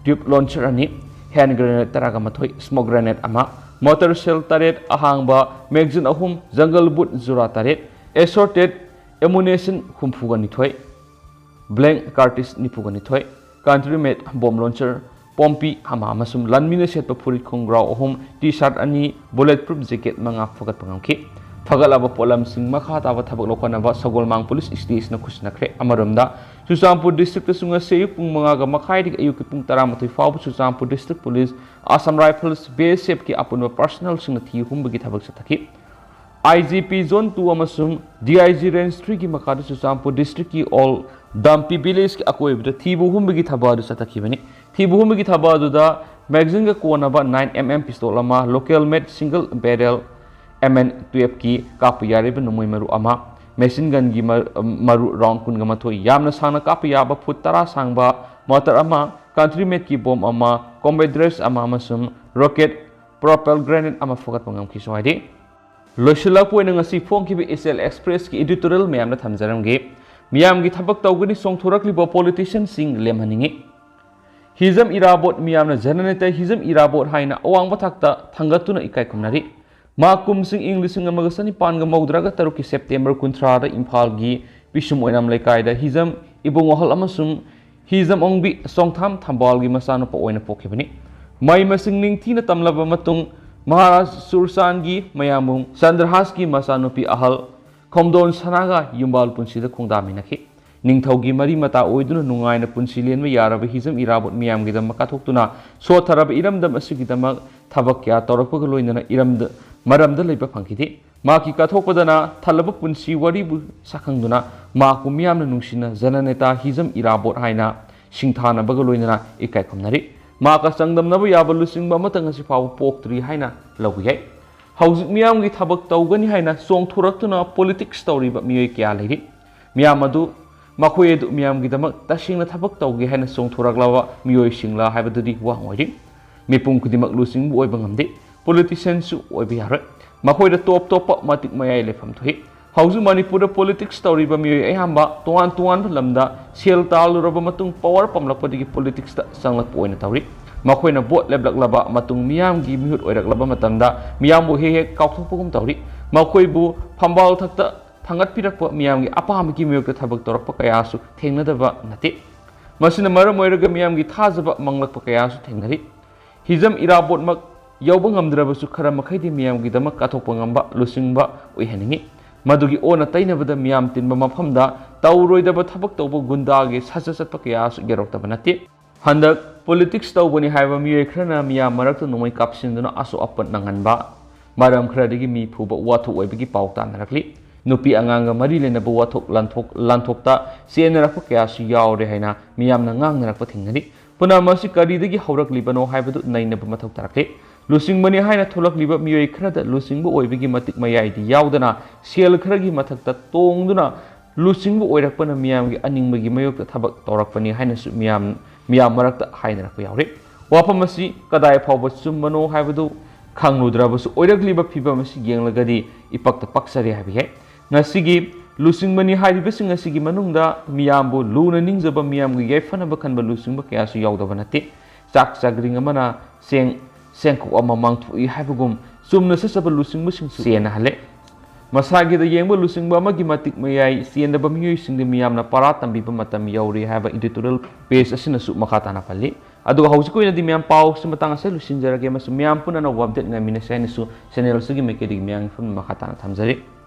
tube launcher ꯑꯅꯤ, hand grenade ꯇꯔꯥꯒ ꯃꯥꯊꯣꯏ, smoke grenade ꯑꯃ, mortar shell ꯇꯔꯦꯠ, ꯑꯍꯥꯡꯕ magazine ꯑꯍꯨꯝ, jungle boot ꯖꯨꯔꯥ ꯇꯔꯦꯠ, assorted ammunition ꯍꯨꯝꯐꯨꯒ ꯅꯤꯊꯣꯏ, blank cartridge ꯅꯤꯐꯨꯒ ꯅꯤꯊꯣꯏ, country made bomb launcher Pompey ꯑꯃ ꯑꯃꯁꯨꯡ ꯂꯥꯟꯃꯤꯅ ꯁꯦꯠꯄ ꯐꯨꯔꯤꯠ ꯈꯣꯡꯒ꯭ꯔꯥꯎ ꯑꯍꯨꯝ, T-shirt ꯑꯅꯤ, bullet proof jacket ꯃꯉꯥ ꯐꯒꯠꯄ ꯉꯝꯈꯤ꯫ ꯐꯒꯠꯂꯕ ꯄꯣꯠꯂꯝꯁꯤꯡ ꯃꯈꯥ ꯇꯥꯕ ꯊꯕꯛ ꯂꯧꯈꯠꯅꯕ ꯁꯒꯣꯜꯃꯥꯡ ꯄꯨꯂꯤꯁ ꯁ꯭ꯇꯦꯁꯟꯅ ꯈꯨꯠꯁꯤꯟꯅꯈ꯭ꯔꯦ꯫ ꯑꯃꯔꯣꯝꯗ, ꯆꯨꯔꯆꯥꯟꯄꯨꯔ ꯗꯤꯁꯇ꯭ꯔꯤꯛꯇꯁꯨ ꯉꯁꯤ ꯑꯌꯨꯛ ꯄꯨꯡ ꯃꯉꯥꯒ ꯃꯈꯥꯏꯗꯒꯤ ꯑꯌꯨꯛꯀꯤ ꯄꯨꯡ ꯇꯔꯥꯃꯥꯊꯣꯏ ꯐꯥꯎꯕ Churachandpur district police, Assam rifles, B S ꯑꯦꯐꯀꯤ ꯑꯄꯨꯟꯕ ꯄꯥꯔꯁꯅꯦꯜꯁꯤꯡꯅ ꯊꯤ ꯍꯨꯝꯕꯒꯤ ꯊꯕꯛ ꯆꯠꯊꯈꯤ꯫ I G P zone two ꯑꯃꯁꯨꯡ ꯗꯤ ꯑꯥꯏ ꯖꯤ ꯔꯦꯟꯖ ꯊ꯭ꯔꯤꯒꯤ ꯃꯈꯥꯗ ꯆꯨꯔꯆꯥꯟꯄꯨꯔ ꯗꯤꯁꯇ꯭ꯔꯤꯛꯀꯤ ꯑꯣꯜ ꯗꯝꯄꯤ ꯚꯤꯂꯦꯖꯀꯤ ꯑꯀꯣꯏꯕꯗ ꯊꯤꯕ ꯍꯨꯝꯕꯒꯤ ꯊꯕꯛ ꯑꯗꯨ ꯆꯠꯊꯈꯤꯕꯅꯤ꯫ ꯊꯤꯕ ꯍꯨꯝꯕꯒꯤ ꯊꯕꯛ ꯑꯗꯨꯗ ꯃꯦꯒꯥꯖꯤꯟꯒ ꯀꯣꯟꯅꯕ ꯅꯥꯏꯟ ꯑꯦꯝ ꯑꯦꯝ ꯄꯤꯁꯇꯣꯜ ꯑꯃ, local made single barrel M N ꯇꯨꯌꯦꯜꯐꯀꯤ ꯀꯥꯞꯄ ꯌꯥꯔꯤꯕ ꯅꯣꯡꯃꯩ ꯃꯔꯨ ꯑꯃ, ꯃꯦꯁꯤꯟ ꯒꯟꯒꯤ ꯃꯔ-, ꯃꯔꯨ ꯔꯥꯎꯟ ꯀꯨꯟꯒ ꯃꯥꯊꯣꯏ, ꯌꯥꯝꯅ ꯁꯥꯡꯅ ꯀꯥꯞꯄ ꯌꯥꯕ ꯐꯨꯠ ꯇꯔꯥ ꯁꯥꯡꯕ ꯃꯣꯔꯇꯔ ꯑꯃ, ꯀꯟꯇ꯭ꯔꯤ ꯃꯦꯗꯀꯤ ꯕꯣꯝ ꯑꯃ, ꯀꯣꯝꯕꯦꯠ ꯗ꯭ꯔꯦꯁ ꯑꯃ ꯑꯃꯁꯨꯡ ꯔꯣꯀꯦꯠ ꯄ꯭ꯔꯣꯄꯦꯜ ꯒ꯭ꯔꯦꯅꯦꯗ ꯑꯃ ꯐꯒꯠꯄ ꯉꯝꯈꯤ꯫ ꯁ꯭ꯋꯥꯏꯗꯤ ꯂꯣꯏꯁꯤꯜꯂꯛꯄ ꯑꯣꯏꯅ ꯉꯁꯤ ꯐꯣꯡꯈꯤꯕ ꯏꯆꯦꯜ ꯑꯦꯛꯁꯄ꯭ꯔꯦꯁꯀꯤ ꯏꯗꯤꯇꯣꯔꯤꯌꯦꯜ ꯃꯌꯥꯝꯗ ꯊꯝꯖꯔꯝꯒꯦ꯫ ꯃꯤꯌꯥꯝꯒꯤ ꯊꯕꯛ ꯇꯧꯒꯅꯤ ꯆꯣꯡꯊꯣꯔꯛꯂꯤꯕ ꯄꯣꯂꯤꯇꯤꯁꯤꯌꯟꯁꯤꯡ ꯂꯦꯝꯍꯟꯅꯤꯡꯏ꯫ ꯍꯤꯖꯝ ꯏꯔꯥꯕꯣꯠ ꯃꯤꯌꯥꯝꯅ ꯖꯅꯅꯦꯇꯥ ꯍꯤꯖꯝ ꯏꯔꯥꯕꯣꯠ ꯍꯥꯏꯅ ꯑꯋꯥꯡꯕ ꯊꯥꯛꯇ ꯊꯥꯡꯒꯠꯇꯨꯅ ꯏꯀꯥꯏ ꯈꯨꯝꯅꯔꯤ꯫ ꯃꯍꯥꯛ ꯀꯨꯝꯁꯤꯡ ꯏꯪ ꯂꯤꯁꯤꯡ ꯑꯃꯒ ꯆꯅꯤꯄꯥꯟꯒ ꯃꯧꯗ꯭ꯔꯥꯒ ꯇꯔꯨꯛꯀꯤ ꯁꯦꯞꯇꯦꯝꯕꯔ ꯀꯨꯟꯊ꯭ꯔꯥꯗ ꯏꯝꯐꯥꯜꯒꯤ ꯄꯤꯁꯨꯝ ꯑꯣꯏꯅꯥꯝ ꯂꯩꯀꯥꯏꯗ ꯍꯤꯖꯝ ꯏꯕꯨꯡ ꯋꯥꯍꯜ ꯑꯃꯁꯨꯡ ꯍꯤꯖꯝ ꯑꯣꯡꯕꯤ ꯁꯣꯡꯊꯥꯝ ꯊꯝꯕꯥꯜꯒꯤ ꯃꯆꯥꯅꯨꯄꯥ ꯑꯣꯏꯅ ꯄꯣꯛꯈꯤꯕꯅꯤ꯫ ꯃꯍꯩ ꯃꯁꯤꯡ ꯅꯤꯡꯊꯤꯅ ꯇꯝꯂꯕ ꯃꯇꯨꯡ ꯃꯍꯥꯔꯥꯖ ꯁꯨꯔꯆꯥꯟꯒꯤ ꯃꯌꯥꯝꯕꯨꯡ ꯆꯟꯗ꯭ꯔꯍꯥꯁꯀꯤ ꯃꯆꯥꯅꯨꯄꯤ ꯑꯍꯜ ꯈꯣꯝꯗꯣꯟ ꯁꯅꯥꯒ ꯌꯨꯝꯕꯥꯜ ꯄꯨꯟꯁꯤꯗ ꯈꯣꯡꯗꯥꯃꯤꯟꯅꯈꯤ꯫ ꯅꯤꯡꯊꯧꯒꯤ ꯃꯔꯤ ꯃꯇꯥ ꯑꯣꯏꯗꯨꯅ ꯅꯨꯡꯉꯥꯏꯅ ꯄꯨꯟꯁꯤ ꯂꯦꯟꯕ ꯌꯥꯔꯕ ꯍꯤꯖꯝ ꯏꯔꯥꯕꯣꯠ ꯃꯤꯌꯥꯝꯒꯤꯗꯃꯛ ꯀꯠꯊꯣꯛꯇꯨꯅ ꯁꯣꯠꯊꯔꯕ ꯏꯔꯝꯗꯝ ꯑꯁꯤꯒꯤꯗꯃꯛ ꯊꯕꯛ ꯀꯌꯥ ꯇꯧꯔꯛꯄꯒ ꯂꯣꯏꯅꯅ ꯏꯔꯝꯗ-, ꯃꯔꯝꯗ ꯂꯩꯕ ꯐꯪꯈꯤꯗꯦ꯫ ꯃꯍꯥꯛꯀꯤ ꯀꯠꯊꯣꯛꯄꯗꯅ ꯊꯜꯂꯕ ꯄꯨꯟꯁꯤ ꯋꯥꯔꯤꯕꯨ ꯁꯛꯈꯪꯗꯨꯅ ꯃꯍꯥꯛꯄꯨ ꯃꯤꯌꯥꯝꯅ ꯅꯨꯡꯁꯤꯅ ꯖꯅꯅꯦꯇꯥ ꯍꯤꯖꯝ ꯏꯔꯥꯕꯣꯠ ꯍꯥꯏꯅ ꯁꯤꯡꯊꯥꯅꯕꯒ ꯂꯣꯏꯅꯅ ꯏꯀꯥꯏ ꯈꯨꯝꯅꯔꯤ꯫ ꯃꯍꯥꯛꯀ ꯆꯥꯡꯗꯝꯅꯕ ꯌꯥꯕ ꯂꯨꯆꯤꯡꯕ ꯑꯃꯠꯇ ꯉꯁꯤ ꯐꯥꯎꯕ ꯄꯣꯛꯇ꯭ꯔꯤ ꯍꯥꯏꯅ ꯂꯧꯕ ꯌꯥꯏ꯫ ꯍꯧꯖꯤꯛ ꯃꯤꯌꯥꯝꯒꯤ ꯊꯕꯛ ꯇꯧꯒꯅꯤ ꯍꯥꯏꯅ ꯆꯣꯡꯊꯣꯔꯛꯇꯨꯅ ꯄꯣꯂꯤꯇꯤꯛꯁ ꯇꯧꯔꯤꯕ ꯃꯤꯑꯣꯏ ꯀꯌꯥ ꯂꯩꯔꯤ꯫ ꯃꯤꯌꯥꯝ ꯑꯗꯨ, ꯃꯈꯣꯏ ꯑꯗꯨ ꯃꯤꯌꯥꯝꯒꯤꯗꯃꯛ ꯇꯁꯦꯡꯅ ꯊꯕꯛ ꯇꯧꯒꯦ ꯍꯥꯏꯅ ꯆꯣꯡꯊꯣꯔꯛꯂꯕ ꯃꯤꯑꯣꯏꯁꯤꯡꯂ ꯍꯥꯏꯕꯗꯨꯗꯤ ꯋꯥꯍꯪ ꯑꯣꯏꯔꯤ꯫ ꯃꯤꯄꯨꯝ ꯈꯨꯗꯤꯡꯃꯛ ꯂꯨꯆꯤꯡꯕ ꯑꯣꯏꯕ ꯉꯝꯗꯦ, ꯄꯣꯂꯤꯇꯤꯁꯤꯌꯟꯁꯨ ꯑꯣꯏꯕ ꯌꯥꯔꯣꯏ꯫ ꯃꯈꯣꯏꯗ ꯇꯣꯞ ꯇꯣꯞꯄ ꯃꯇꯤꯛ ꯃꯌꯥꯏ ꯂꯩꯐꯝ ꯊꯣꯛꯏ꯫ ꯍꯧꯖꯤꯛ ꯃꯅꯤꯄꯨꯔꯗ ꯄꯣꯂꯤꯇꯤꯛꯁ ꯇꯧꯔꯤꯕ ꯃꯤꯑꯣꯏ ꯑꯌꯥꯝꯕ ꯇꯣꯉꯥꯟ ꯇꯣꯉꯥꯟꯕ ꯂꯝꯗ ꯁꯦꯜ ꯇꯥꯜꯂꯨꯔꯕ ꯃꯇꯨꯡ ꯄꯋꯥꯔ ꯄꯥꯝꯂꯛꯄꯗꯒꯤ ꯄꯣꯂꯤꯇꯤꯛꯁꯇ ꯆꯪꯂꯛꯄ ꯑꯣꯏꯅ ꯇꯧꯔꯤ꯫ ꯃꯈꯣꯏꯅ ꯚꯣꯠ ꯂꯦꯞꯂꯛꯂꯕ ꯃꯇꯨꯡ ꯃꯤꯌꯥꯝꯒꯤ ꯃꯤꯍꯨꯠ ꯑꯣꯏꯔꯛꯂꯕ ꯃꯇꯝꯗ ꯃꯤꯌꯥꯝꯕꯨ ꯍꯦꯛ ꯍꯦꯛ ꯀꯥꯎꯊꯣꯛꯄꯒꯨꯝ ꯇꯧꯔꯤ꯫ ꯃꯈꯣꯏꯕꯨ ꯐꯝꯕꯥꯜ ꯊꯛꯇ ꯊꯥꯡꯒꯠꯄꯤꯔꯛꯄ ꯃꯤꯌꯥꯝꯒꯤ ꯑꯄꯥꯝꯕꯒꯤ ꯃꯥꯌꯣꯛꯇ ꯊꯕꯛ ꯇꯧꯔꯛꯄ ꯀꯌꯥꯁꯨ ꯊꯦꯡꯅꯗꯕ ꯅꯠꯇꯦ꯫ ꯃꯁꯤꯅ ꯃꯔꯝ ꯑꯣꯏꯔꯒ ꯃꯤꯌꯥꯝꯒꯤ ꯊꯥꯖꯕ ꯃꯥꯡꯂꯛꯄ ꯀꯌꯥꯁꯨ ꯊꯦꯡꯅꯔꯤ꯫ ꯍꯤꯖꯝ ꯏꯔꯥꯕꯣꯠꯃꯛ ꯌꯧꯕ ꯉꯝꯗ꯭ꯔꯕꯁꯨ ꯈꯔ ꯃꯈꯩꯗꯤ ꯃꯤꯌꯥꯝꯒꯤꯗꯃꯛ ꯀꯠꯊꯣꯛꯄ ꯉꯝꯕ ꯂꯨꯆꯤꯡꯕ ꯑꯣꯏꯍꯟꯅꯤꯡꯏ꯫ ꯃꯗꯨꯒꯤ ꯑꯣꯟꯅ ꯇꯩꯅꯕꯗ ꯃꯤꯌꯥꯝ ꯇꯤꯟꯕ ꯃꯐꯝꯗ ꯇꯧꯔꯣꯏꯗꯕ ꯊꯕꯛ ꯇꯧꯕ ꯒꯨꯟꯗꯥꯒꯤ ꯁꯥꯖꯠ ꯆꯠꯄ ꯀꯌꯥꯁꯨ ꯌꯥꯔꯛꯇꯕ ꯅꯠꯇꯦ꯫ ꯍꯟꯗꯛ ꯄꯣꯂꯤꯇꯤꯛꯁ ꯇꯧꯕꯅꯤ ꯍꯥꯏꯕ ꯃꯤꯑꯣꯏ ꯈꯔꯅ ꯃꯤꯌꯥꯝ ꯃꯔꯛꯇ ꯅꯣꯡꯃꯩ ꯀꯥꯞꯁꯤꯟꯗꯨꯅ ꯑꯁꯣꯛ ꯑꯄꯟ ꯅꯪꯍꯟꯕ, ꯃꯔꯝ ꯈꯔꯗꯒꯤ ꯃꯤ ꯐꯨꯕ ꯋꯥꯊꯣꯛ ꯑꯣꯏꯕꯒꯤ ꯄꯥꯎ ꯇꯥꯅꯔꯛꯂꯤ꯫ ꯅꯨꯄꯤ ꯑꯉꯥꯡꯒ ꯃꯔꯤ ꯂꯩꯅꯕ ꯋꯥꯊꯣꯛ ꯂꯥꯟꯊꯣꯛ-, ꯂꯥꯟꯊꯣꯛꯇ ꯆꯦꯟꯅꯔꯛꯄ ꯀꯌꯥꯁꯨ ꯌꯥꯎꯔꯦ ꯍꯥꯏꯅ ꯃꯤꯌꯥꯝꯅ ꯉꯥꯡꯅꯔꯛꯄ ꯊꯦꯡꯅꯔꯤ꯫ ꯄꯨꯝꯅꯃꯛ ꯑꯁꯤ ꯀꯔꯤꯗꯒꯤ ꯍꯧꯔꯛꯂꯤꯕꯅꯣ ꯍꯥꯏꯕꯗꯨ ꯅꯩꯅꯕ ꯃꯊꯧ ꯇꯥꯔꯛꯂꯤ꯫ ꯂꯨꯆꯤꯡꯕꯅꯤ ꯍꯥꯏꯅ ꯊꯣꯛꯂꯛꯂꯤꯕ ꯃꯤꯑꯣꯏ ꯈꯔꯗ ꯂꯨꯆꯤꯡꯕ ꯑꯣꯏꯕꯒꯤ ꯃꯇꯤꯛ ꯃꯌꯥꯏꯗꯤ ꯌꯥꯎꯗꯅ ꯁꯦꯜ ꯈꯔꯒꯤ ꯃꯊꯛꯇ ꯇꯣꯡꯗꯨꯅ ꯂꯨꯆꯤꯡꯕ ꯑꯣꯏꯔꯛꯄꯅ ꯃꯤꯌꯥꯝꯒꯤ ꯑꯅꯤꯡꯕꯒꯤ ꯃꯥꯌꯣꯛꯇ ꯊꯕꯛ ꯇꯧꯔꯛꯄꯅꯤ ꯍꯥꯏꯅꯁꯨ ꯃꯤꯌꯥꯝ, ꯃꯤꯌꯥꯝ ꯃꯔꯛꯇ ꯍꯥꯏꯅꯔꯛꯄ ꯌꯥꯎꯔꯤ꯫ ꯋꯥꯐꯝ ꯑꯁꯤ ꯀꯗꯥꯏ ꯐꯥꯎꯕ ꯆꯨꯝꯕꯅꯣ ꯍꯥꯏꯕꯗꯨ ꯈꯪꯂꯨꯗ꯭ꯔꯕꯁꯨ ꯑꯣꯏꯔꯛꯂꯤꯕ ꯐꯤꯕꯝ ꯑꯁꯤ ꯌꯦꯡꯂꯒꯗꯤ ꯏꯄꯛꯇ ꯄꯛꯆꯔꯦ ꯍꯥꯏꯕ ꯌꯥꯏ꯫ ꯉꯁꯤꯒꯤ ꯂꯨꯆꯤꯡꯕꯅꯤ ꯍꯥꯏꯔꯤꯕꯁꯤꯡ ꯑꯁꯤꯒꯤ ꯃꯅꯨꯡꯗ ꯃꯤꯌꯥꯝꯕꯨ ꯂꯨꯅ ꯅꯤꯡꯖꯕ, ꯃꯤꯌꯥꯝꯒꯤ ꯌꯥꯏꯐꯅꯕ ꯈꯟꯕ ꯂꯨꯆꯤꯡꯕ ꯀꯌꯥꯁꯨ ꯌꯥꯎꯗꯕ ꯅꯠꯇꯦ꯫ ꯆꯥꯛ ꯆꯥꯛꯔꯤꯡ ꯑꯃꯅ ꯆꯦꯡ, ꯆꯦꯡꯀꯣꯛ ꯑꯃ ꯃꯥꯡꯊꯣꯛꯏ ꯍꯥꯏꯕꯒꯨꯝ ꯆꯨꯝꯅ ꯆꯠꯆꯕ ꯂꯨꯆꯤꯡꯕꯁꯤꯡꯁꯨ ꯆꯦꯟꯅꯍꯜꯂꯦ꯫ ꯃꯁꯥꯒꯤꯗ ꯌꯦꯡꯕ ꯂꯨꯆꯤꯡꯕ ꯑꯃꯒꯤ ꯃꯇꯤꯛ ꯃꯌꯥꯏ ꯆꯦꯟꯗꯕ ꯃꯤꯑꯣꯏꯁꯤꯡꯗ ꯃꯤꯌꯥꯝꯅ ꯄꯔꯥ ꯇꯝꯕꯤꯕ ꯃꯇꯝ ꯌꯧꯔꯦ ꯍꯥꯏꯕ editorial page ꯑꯁꯤꯅꯁꯨ ꯃꯈꯥ ꯇꯥꯅ ꯄꯜꯂꯤ꯫ ꯑꯗꯨꯒ ꯍꯧꯖꯤꯛꯀꯤ ꯑꯣꯏꯅꯗꯤ ꯃꯌꯥꯝ ꯄꯥꯎꯁꯤ ꯃꯇꯥꯡ ꯑꯁꯤꯗ ꯂꯣꯏꯁꯤꯟꯖꯔꯒꯦ ꯑꯃꯁꯨꯡ ꯃꯌꯥꯝ ꯄꯨꯟꯅ ꯑꯅꯧꯕ update ꯉꯥꯏꯃꯤꯟꯅꯁꯤ ꯍꯥꯏꯅꯁꯨ channel ꯑꯁꯤꯒꯤ ꯃꯥꯏꯀꯩꯗꯒꯤ ꯃꯌꯥꯝꯒꯤ ꯃꯐꯝꯗ ꯃꯈꯥ ꯇꯥꯅ ꯊꯝꯖꯔꯤ꯫